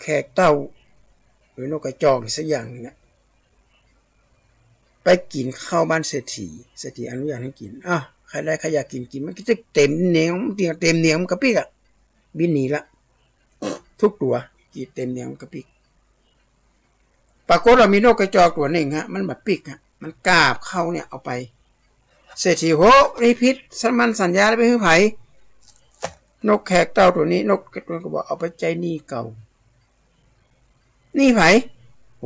แขกเต้า หรือนกกระจอกสักอย่างหนึ่งอะ ไปกิ๋นข้าวบ้านเศรษฐี เศรษฐีอนุญาตหื้อกิ๋น อ้าว ใผได้ใผอยากกิ๋นกิ๋น มันก็จะเต็มเหนียง เต็มเหนียงมันก็ปิ๊กอะ บินหนีละ ทุกตั๋ว กิ๋นเต็มเหนียงมันก็ปิ๊ก ปรากฏว่ามีนกกระจอกตั๋วนึ่งฮะ มันบ่ปิ๊กฮะ มันกาบข้าวเนี่ยเอาไป เศรษฐี โห นี่ผิด สัญมันสัญญาแล้วไปหื้อใผ นกแขกเต้าตั๋วนี้ นกกระจอกตั๋วนี้ก็บอกเอาไปใจ๊หนี้เก่า หนี้ใผ โห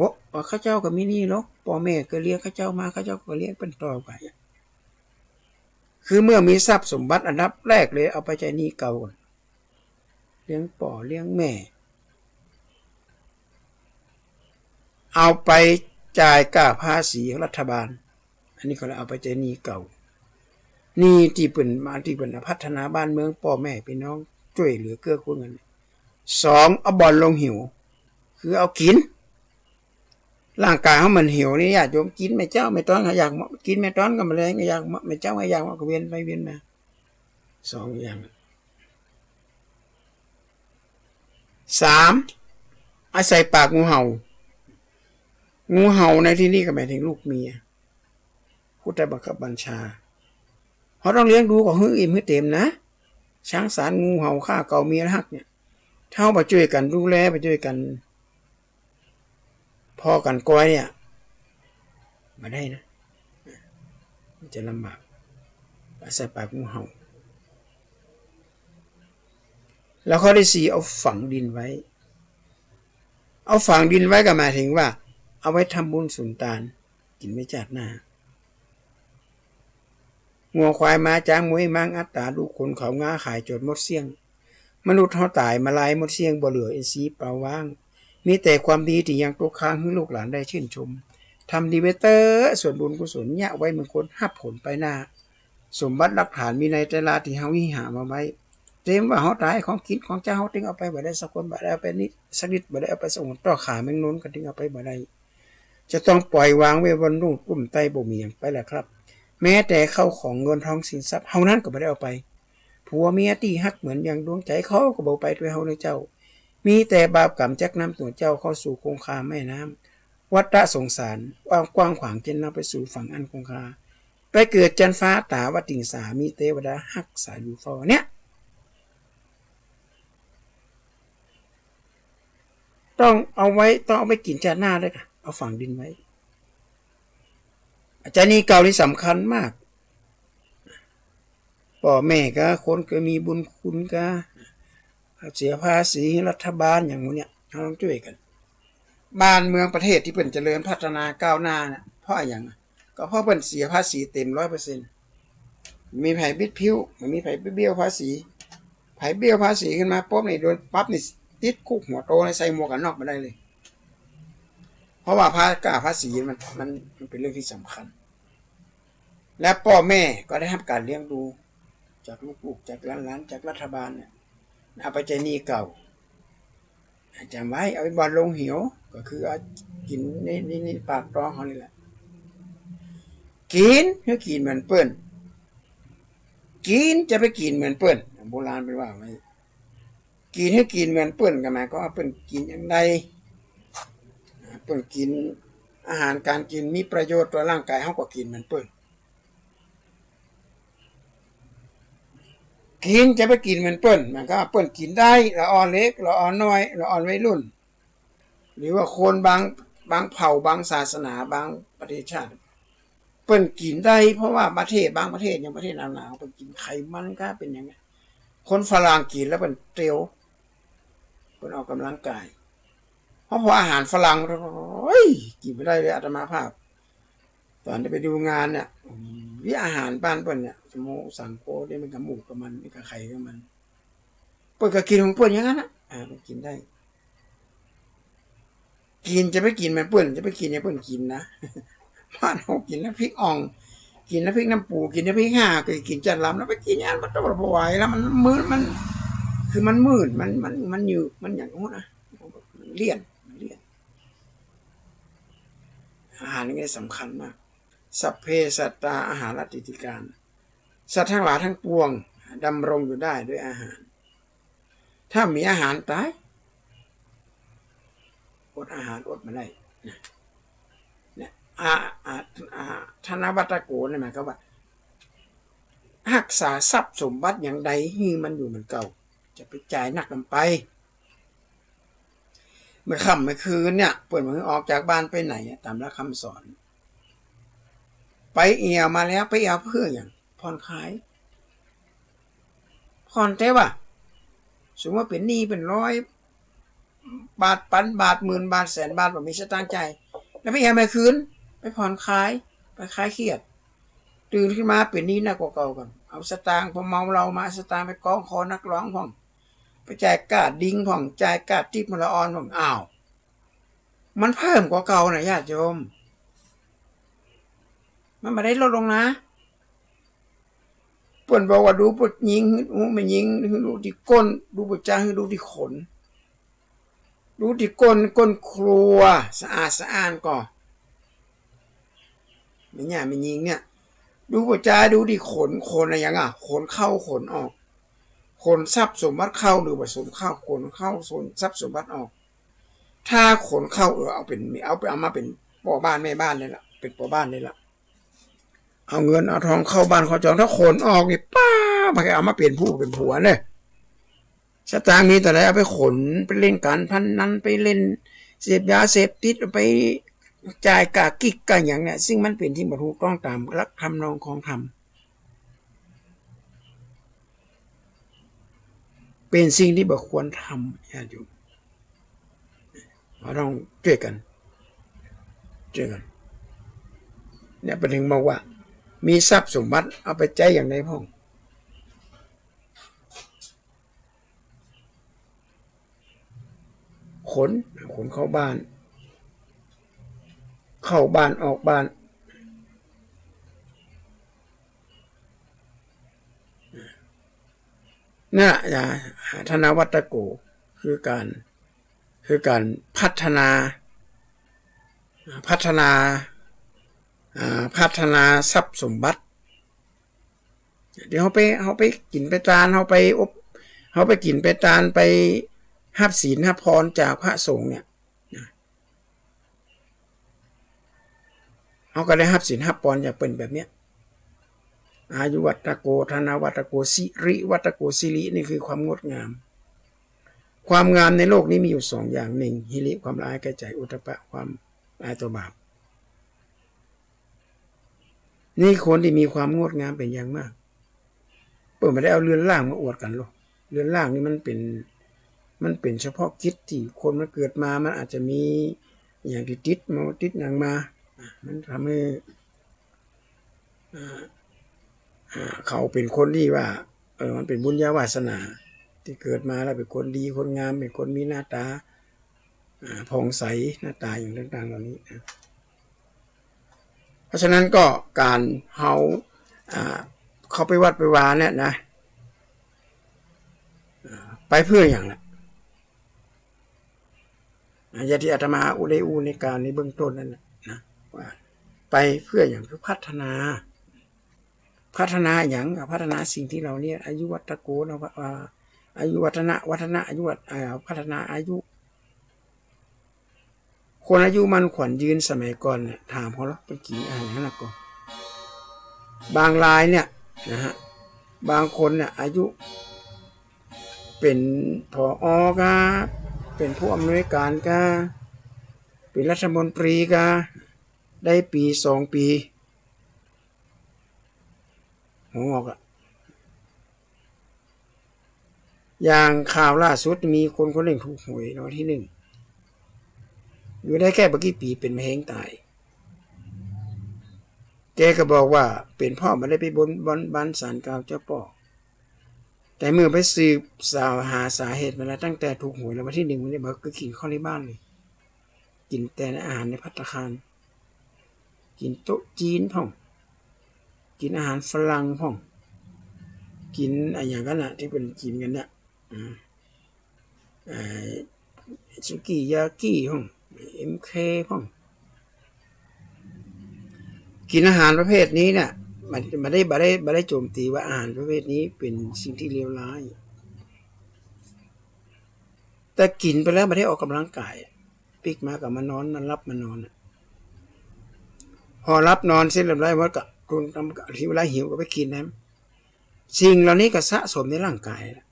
ข้าเจ้าก็มีหนี้เนาะ ป้อแม่ก็เลี้ยงข้าเจ้ามา ข้าเจ้าก็เลี้ยงเปิ้นต่อไป คือเมื่อมีทรัพย์สมบัติอันดับแรกเลยเอาไปใจ๊หนี้เก่าก่อน เลี้ยงป้อเลี้ยงแม่ เอาไปจ่ายค่าภาษีของรัฐบาล อันนี้ก็เลยเอาไปใจ๊หนี้เก่า หนี้ตี้เปิ้นมา ตี้เปิ้นพัฒนาบ้านเมือง ป้อแม่พี่น้องจ้วยเหลือเกื้อกูลกั๋น สอง เอาบ่อนลงหิว คือเอากิ๋น ร่างก๋ายเฮามันหิวนี่ ญาติโยม กิ๋นแม่เจ๊าแม่ต๋อนก็อยากเมาะ กิ๋นแม่ต๋อนก็บ่แลงก็อยากเมาะ แม่เจ๊าก็อยากเมาะ ก็เวียนไปเวียนมา สองอย่าง สาม อาศัยปากงูเห่า งูเห่าในตี้นี่ก็หมายเถิงลูกเมีย ผู้ใต้บังคับบัญชา เฮาต้องเลี้ยงดูก็หื้ออิ่มหื้อเต็มนะ ช้างสาร งูเห่า ฆ่าเก๋า เมียฮักเนี่ย ถ้าเฮาบ่จ้วยกั๋นดูแล บ่จ้วยกั๋นผ่อกั๋นกอยเนี่ย บ่ได้นะ มันจะลำบาก อาศัยปากงูเห่า แล้วข้อตี้สี่ เอาฝังดินไว้ เอาฝังดินไว้ก็หมายเถิงว่า เอาไว้ทำบุญสุนตาน กิ๋นไว้จาติหน้า งัวควายม้าจ๊างม้วยม้างอัตตา ลูกขนเขางาขายจนหมดเสี้ยง มนุษย์เฮาต๋ายมาลายหมดเสี้ยง บ่เหลืออินทรีย์เปล่าว่าง มีแต่ความดีตี้ยังตกค้างหื้อลูกหลานได้ชื่นชม ทำดีไว้เต๊อะ ส่วนบุญกุศลเยียะไว้เมืองคนฮับผลไปหน้า สมบัติหลักฐานมีในไตรลาตี้เฮาหิ้งหามาไว้ เตรียมว่าเฮาต๋าย ของกิ๋นของใจ๊เฮาเต็มเอาไปบ่ได้สักคน บ่ได้เอาไปนิดสักนิด บ่ได้เอาไปสักหน ต่อขาแมงนนก็เต็มเอาไปบ่ได้ จะต้องปล่อยวางไว้บนลุ่มใต้ บ่มีหยังไปแล้วครับ แม้แต่ข้าวของเงินทองสินทรัพย์เฮานั้นก็บ่ได้เอาไป ผัวเมียตี้ฮักเหมือนอย่างดวงใจ๋เขาก็บ่ไปตวยเฮาเลยเจ้า มีแต่บาปกรรมจักนำตั๋วเจ้าเข้าสู่คงคาแม่น้ำวัฏสงสาร กว้างขวางจะนำไปสู่ฝั่งอันคงคา ไปเกิดจันฟ้าต๋าวัดติ่งสา มีเตวดาฮักษาอยู่เฝ้า เนี่ย ต้องเอาไว้ ต้องเอาไว้กิ๋นจาติหน้าด้วยก่ะ เอาฝังดินไว้ อาจารย์ หนี้เก่านี่สำคัญมาก ป้อแม่ก็ คนเกิดมีบุญคุณก็ เสียภาษีหื้อรัฐบาล อย่างหมู่เนี่ย เฮาต้องจ้วยกั๋น บ้านเมืองประเทศตี้เปิ้นเจริญพัฒนาก้าวหน้าเนี่ย เพราะอะหยังอะ ก็เพราะเปิ้นเสียภาษีเต็มร้อยเปอร์เซ็นต์ บ่มีใผบิดผิว บ่มีใผไปเบี้ยวภาษี ใผเบี้ยวภาษีขึ้นมาปุ๊บนี่ โดนปรับนี่ ติดคุกหัวโตเลย ใส่หมวกกั๋นน็อกบ่ได้เลย เพราะว่าภา ก้าภาษีมัน มัน มันเป๋นเรื่องตี้สำคัญ และป้อแม่ก็ได้ฮับก๋านเลี้ยงดูจากลูกๆ จากหลานๆ จากรัฐบาลเนี่ย เอาไปใจ๊หนี้เก่า จ๋ำไว้ เอาไปบ่อนลงเหว ก็คือเอากิ๋นใน ใน ในปากตองเฮานี่แหละ กิ๋นหื้อกิ๋นเหมือนเปิ้น กิ๋นจะไปกิ๋นเหมือนเปิ้น โบราณเปิ้นว่าไว้ กิ๋นหื้อกิ๋นเหมือนเปิ้น ก็หมายความว่าเปิ้นกิ๋นอย่างใด เปิ้นกิ๋น อาหารก๋านกิ๋นมีประโยชน์ต่อร่างก๋าย เฮาก็กิ๋นเหมือนเปิ้น กิ๋นจะไปกิ๋นเหมือนเปิ้น หมายความว่าเปิ้นกิ๋นได้ ละอ่อนเล็ก ละอ่อนน้อย ละอ่อนวัยรุ่น หรือว่าคนบาง บางเผ่า บางศาสนา บางประเทศชาติ เปิ้นกิ๋นได้ เพราะว่าประเทศ บางประเทศ อย่างประเทศหนาวๆ เปิ้นกิ๋นไขมันก็เป๋นอย่างเนี้ย คนฝรั่งกิ๋นแล้วเปิ้นเตียว เปิ้นออกกำลังกาย เพราะ เพราะอาหารฝรั่ง โอ๊ย กิ๋นบ่ได้เลย อาตมาภาพ ต๋อนจะไปดูงานเนี่ย วิ อาหารบ้านเปิ้นเนี่ย สโมสังโค เนี่ยมันก็หมูกับมัน มันก็ไข่กับมัน เปิ้นก็กิ๋นของเปิ้นอย่างนั้นนะ อ่า มันกิ๋นได้ กิ๋นจะไปกิ๋นเหมือนเปิ้น จะไปกิ๋นอย่างเปิ้นกิ๋นนะ บ้านเฮากิ๋นน้ำพริกอ่อง กิ๋นน้ำพริกน้ำปู กิ๋นน้ำพริกห่า ก็กิ๋นจานลำ แล้วไปกิ๋นอย่างนั้นมันต้องบ่ไหวแล้ว มันมื้น มัน คือมันมื้น มัน มัน มันหยืด มันอย่างงู้นนะ มันเลี่ยน มันเลี่ยน อาหารนี่สำคัญมาก สัพเพสัตตา อาหาราติติการ สัตว์ทั้งหลายทั้งปวงดำรงอยู่ได้ด้วยอาหาร ถ้าบ่มีอาหารต๋าย อดอาหารอดบ่ได้นะ เนี่ย อา อา อา ธนวัตโก เนี่ยหมายความว่า ฮักษาทรัพย์สมบัติอย่างใดหื้อมันอยู่เหมือนเก่า จะไปจ่ายนักนำไป เมื่อค่ำเมื่อคืนเนี่ย เปิ้นบ่หื้อออกจากบ้านไปไหนอะ ต๋ามหลักคำสอน ไปแอ่วมาแล้ว ไปแอ่วเปื้อหยัง ผ่อนคลาย ผ่อนแต่ว่า สมมุติว่าเป๋นหนี้เป๋นร้อยบาท ปันบาท หมื่นบาท แสนบาท บ่มีสตางค์จ่าย แล้วไปแอ่วเมื่อคืน ไปผ่อนคลาย ไปคลายเครียด ตื่นขึ้นมาเป๋นหนี้หนักกว่าเก่าก่อน เอาสตางค์ พอเมาเหล้ามา สตางค์ไปก้องคอนักร้องพ่อง ไปจ่ายก้าดริงก์พ่อง จ่ายก้าดทิปมอละออนพ่อง อ้าว มันเพิ่มกว่าเก่านะญาติโยม มันบ่ได้ลดลงนะ เปิ้นบอกว่าดูผู้หญิง ดูแม่หญิง ดูตี้ก้น ดูผู้จาย ดูตี้ขน ดูตี้ก้น ก้นครัว สะอาดสะอ้านก่อ แม่หญิง แม่หญิงเนี่ย ดูผู้จาย ดูตี้ขน ขนอะหยังอะ ขนเข้าขนออก ขนทรัพย์สมบัติเข้า หรือว่าขนเข้า ขนเข้า ขนทรัพย์สมบัติออก ถ้าขนเข้า เออ เอาเป๋น เอาไป เอามาเป๋นป้อบ้านแม่บ้านเลยละ เป๋นป้อบ้านเลยละ เอาเงินเอาทองเข้าบ้านเข้าจอง ถ้าขนออกนี่ ป๊าบ มันก็เอามาเป๋นผู้เป๋นผัวเนี่ย สตางค์มีเต้าใดเอาไปขน ไปเล่นก๋านพนัน ไปเล่นเสพยาเสพติด ไปจ่ายก้ากิ๊กก้าหยังเนี่ย ซึ่งมันเป๋นสิ่งบ่ถูกต้องต๋ามหลักธรรมนองคองธรรม เป๋นสิ่งตี้บ่ควรทำ ญาติโยม เฮาต้องจ้วยกั๋น จ้วยกั๋น เนี่ย เปิ้นเถิงบอกว่า มีทรัพย์สมบัติเอาไปใจ๊อย่างใดพ่อง ขน ขนเข้าบ้าน เข้าบ้านออกบ้าน นั่นแหละ ธนวัตโก คือก๋าน คือก๋านพัฒนา พัฒนา อ่า พัฒนาทรัพย์สมบัติ เดี๋ยวเฮาไป เฮาไปกิ๋นไปตาน เฮาไปอบ เฮาไปกิ๋นไปตาน ไปฮับศีลฮับพรจากพระสงฆ์เนี่ย นะ เฮาก็ได้ฮับศีลฮับพรจากเปิ้นแบบเนี้ย อายุวัตโก ธนวัตโก สิริวัตโก สิรินี่คือความงดงาม ความงามในโลกนี้มีอยู่สองอย่าง นึ่ง หิริ ความละอายแก่ใจ๋ โอตตัปปะ ความละอายต่อบาป นี่คนตี้มีความงดงามเป๋นอย่างมาก เปิ้นบ่ได้เอาเรือนร่างมาอวดกั๋นหรอก เรือนร่างนี่มันเป๋น มันเป๋นเฉพาะกิจตี้คนมันเกิดมา มันอาจจะมีอย่างตี้ติดมา ติดหยังมา อ่ะ มันทำหื้อ อ่า อ่า เขาเป๋นคนตี้ว่า เออ มันเป๋นบุญญาวาสนา ตี้เกิดมาแล้วเป๋นคนดีคนงาม เป๋นคนมีหน้าต๋า อ่า ผ่องใส หน้าต๋าอย่างต่างๆ เหล่านี้นะ เพราะฉะนั้นก็ก๋านเฮา อ่า เข้าไปวัดไปวาเนี่ยนะ อ่า ไปเปื้อหยังล่ะ อ่า อย่างตี้อาตมาอู้ได้อู้ในก๋านในเบื้องต้นนั่นแหละนะ ว่าไปเปื้อหยัง คือพัฒนา พัฒนาหยัง อ่า พัฒนาสิ่งตี้เฮาเนี่ย อายุวัตโกนะ ว่า อ่า อายุวัฒนะ วัฒนะ อายุวัต อ่า พัฒนาอายุ คนอายุมั่นขวัญยืนสมัยก่อนเนี่ย ถามเขาละ เปิ้นกิ๋นอาหารหยังก่อ บางรายเนี่ยนะฮะ บางคนเนี่ยอายุเป๋น ผอ. กา เป๋นผู้อำนวยก๋านกา เป๋นรัฐมนตรีกา ได้ปี๋สองปี๋ หัวงอกอะ อย่างข่าวล่าสุดมีคนคนนึ่งถูกหวยรางวัลตี้นึ่ง อยู่ได้แค่บ่กี่ปี๋เป๋นมะเร็งต๋าย แกก็บอกว่าเป๋นเพราะบ่ได้ไปบน บนบานศาลกล่าวเจ้าป้อ แต่เมื่อไปสืบสาวหาสาเหตุมาแล้ว ตั้งแต่ถูกหวยรางวัลตี้นึ่งมาเนี่ย บ่เกยกิ๋นข้าวในบ้านเลย กิ๋นแต่อาหารในภัตตาคาร กิ๋นโต๊ะจีนพ่อง กิ๋นอาหารฝรั่งพ่อง กิ๋นอะหยังกั๋นน่ะ ตี้เปิ้นกิ๋นกั๋นเนี่ย อ่า เอ่อ สุกี้ยากิพ่อง เอ็มเคพ่อง กิ๋นอาหารประเภทนี้เนี่ย มัน มันบ่ได้ บ่ได้ บ่ได้โจมตีว่าอาหารประเภทนี้เป๋นสิ่งตี้เลวร้าย แต่กิ๋นไปแล้วบ่ได้ออกก๋ำลังก๋าย ปิ๊กมาก็มานอน มาหลับมานอนน่ะ พอหลับนอนเสร็จเรียบร้อยหมดก็ ถึงเวลาหิวก็ไปกิ๋นนะ สิ่งเหล่านี้ก็สะสมในร่างก๋ายละ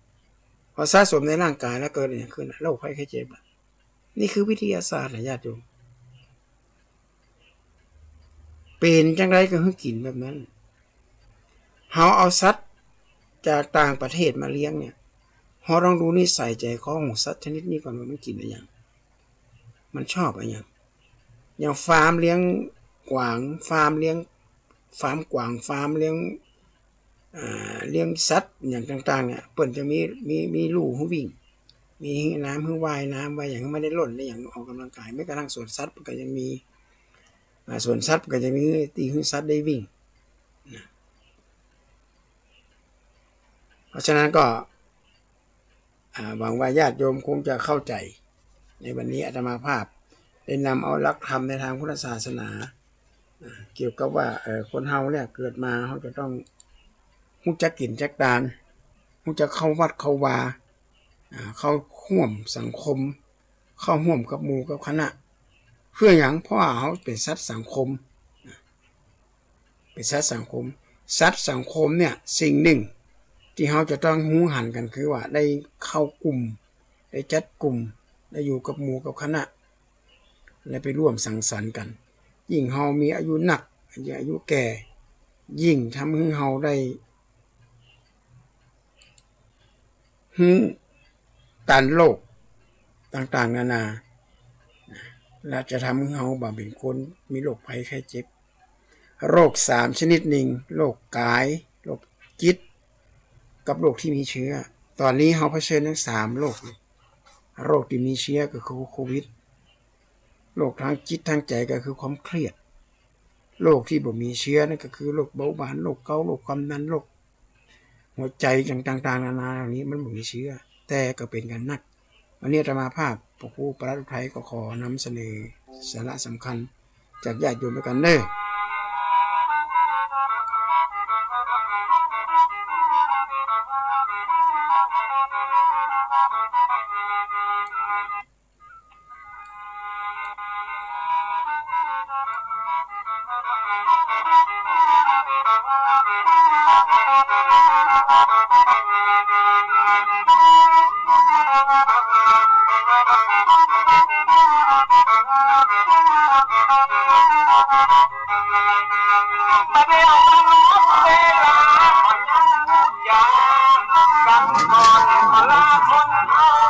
พอสะสมในร่างก๋ายแล้วเกิดอะหยังขึ้นน่ะ โรคภัยไข้เจ็บอะ นี่คือวิทยาศาสตร์นะญาติโยม เป๋นจังใดก็หื้อกิ๋นแบบนั้น เฮาเอาสัตว์จากต่างประเทศมาเลี้ยงเนี่ย เฮาต้องดูนิสัยใจ๋คอของสัตว์ชนิดนี้ก่อนว่ามันกิ๋นอะหยัง มันชอบอะหยัง อย่างฟาร์มเลี้ยงกวาง ฟาร์มเลี้ยง ฟาร์มกวาง ฟาร์มเลี้ยง อ่า เลี้ยงสัตว์อย่างต่างๆ เนี่ย เปิ้นจะมี มี มีลู่หื้อวิ่ง มีน้ำหื้อว่ายน้ำ ว่าอย่างหื้อมันได้ล่น ได้อย่างออกก๋ำลังก๋าย แม้กระทั่งสวนสัตว์มันก็ยังมี อ่า สวนสัตว์มันก็จะมีตี้หื้อสัตว์ได้วิ่งนะ เพราะฉะนั้นก็ อ่า หวังว่าญาติโยมคงจะเข้าใจ๋ ในวันนี้อาตมาภาพได้นำเอาหลักธรรมในทางพุทธศาสนา อ่า เกี่ยวกับว่า เอ่อ คนเฮาเนี่ยเกิดมาเฮาจะต้องฮู้จักกิ๋นจักตาน ฮู้จักเข้าวัดเข้าวา อ่า เข้าฮ่วมสังคม เข้าฮ่วมกับหมู่กับคณะ เปื้อหยัง เพราะว่าเฮาเป๋นสัตว์สังคม เป๋นสัตว์สังคม สัตว์สังคมเนี่ย สิ่งนึ่งตี้เฮาจะต้องฮู้หันกั๋นคือว่าได้เข้ากุ่ม ได้จัดกุ่ม ได้อยู่กับหมู่กับคณะ ได้ไปร่วมสังสรรค์กั๋น ยิ่งเฮามีอายุนัก อายุแก่ ยิ่งทำหื้อเฮาได้ หื้อตันโรคต่างๆ นานา และจะทำหื้อเฮาบ่าเป๋นคนมีโรคภัยไข้เจ็บ โรคสามชนิดนึ่ง โรคก๋าย โรคจิต กับโรคตี้มีเจื้อ ต๋อนนี้เฮาเผชิญตึงสามโรค โรคตี้มีเจื้อก็คือโควิด โรคตางจิตตางใจ๋ก็คือความเครียด โรคตี้บ่มีเจื้อนั่นก็คือโรคเบาหวาน โรคเกาต์ โรคความดัน โรค หัวใจ๋ต่างๆ นานาเหล่านี้มันบ่มีเจื้อ แต่ก็เป๋นกั๋นนัก วันนี้อาตมาภาพ พระครูประหลัดอุทัยก็ขอนำเสนอสาระสำคัญจากญาติโยมด้วยกั๋นเน่อ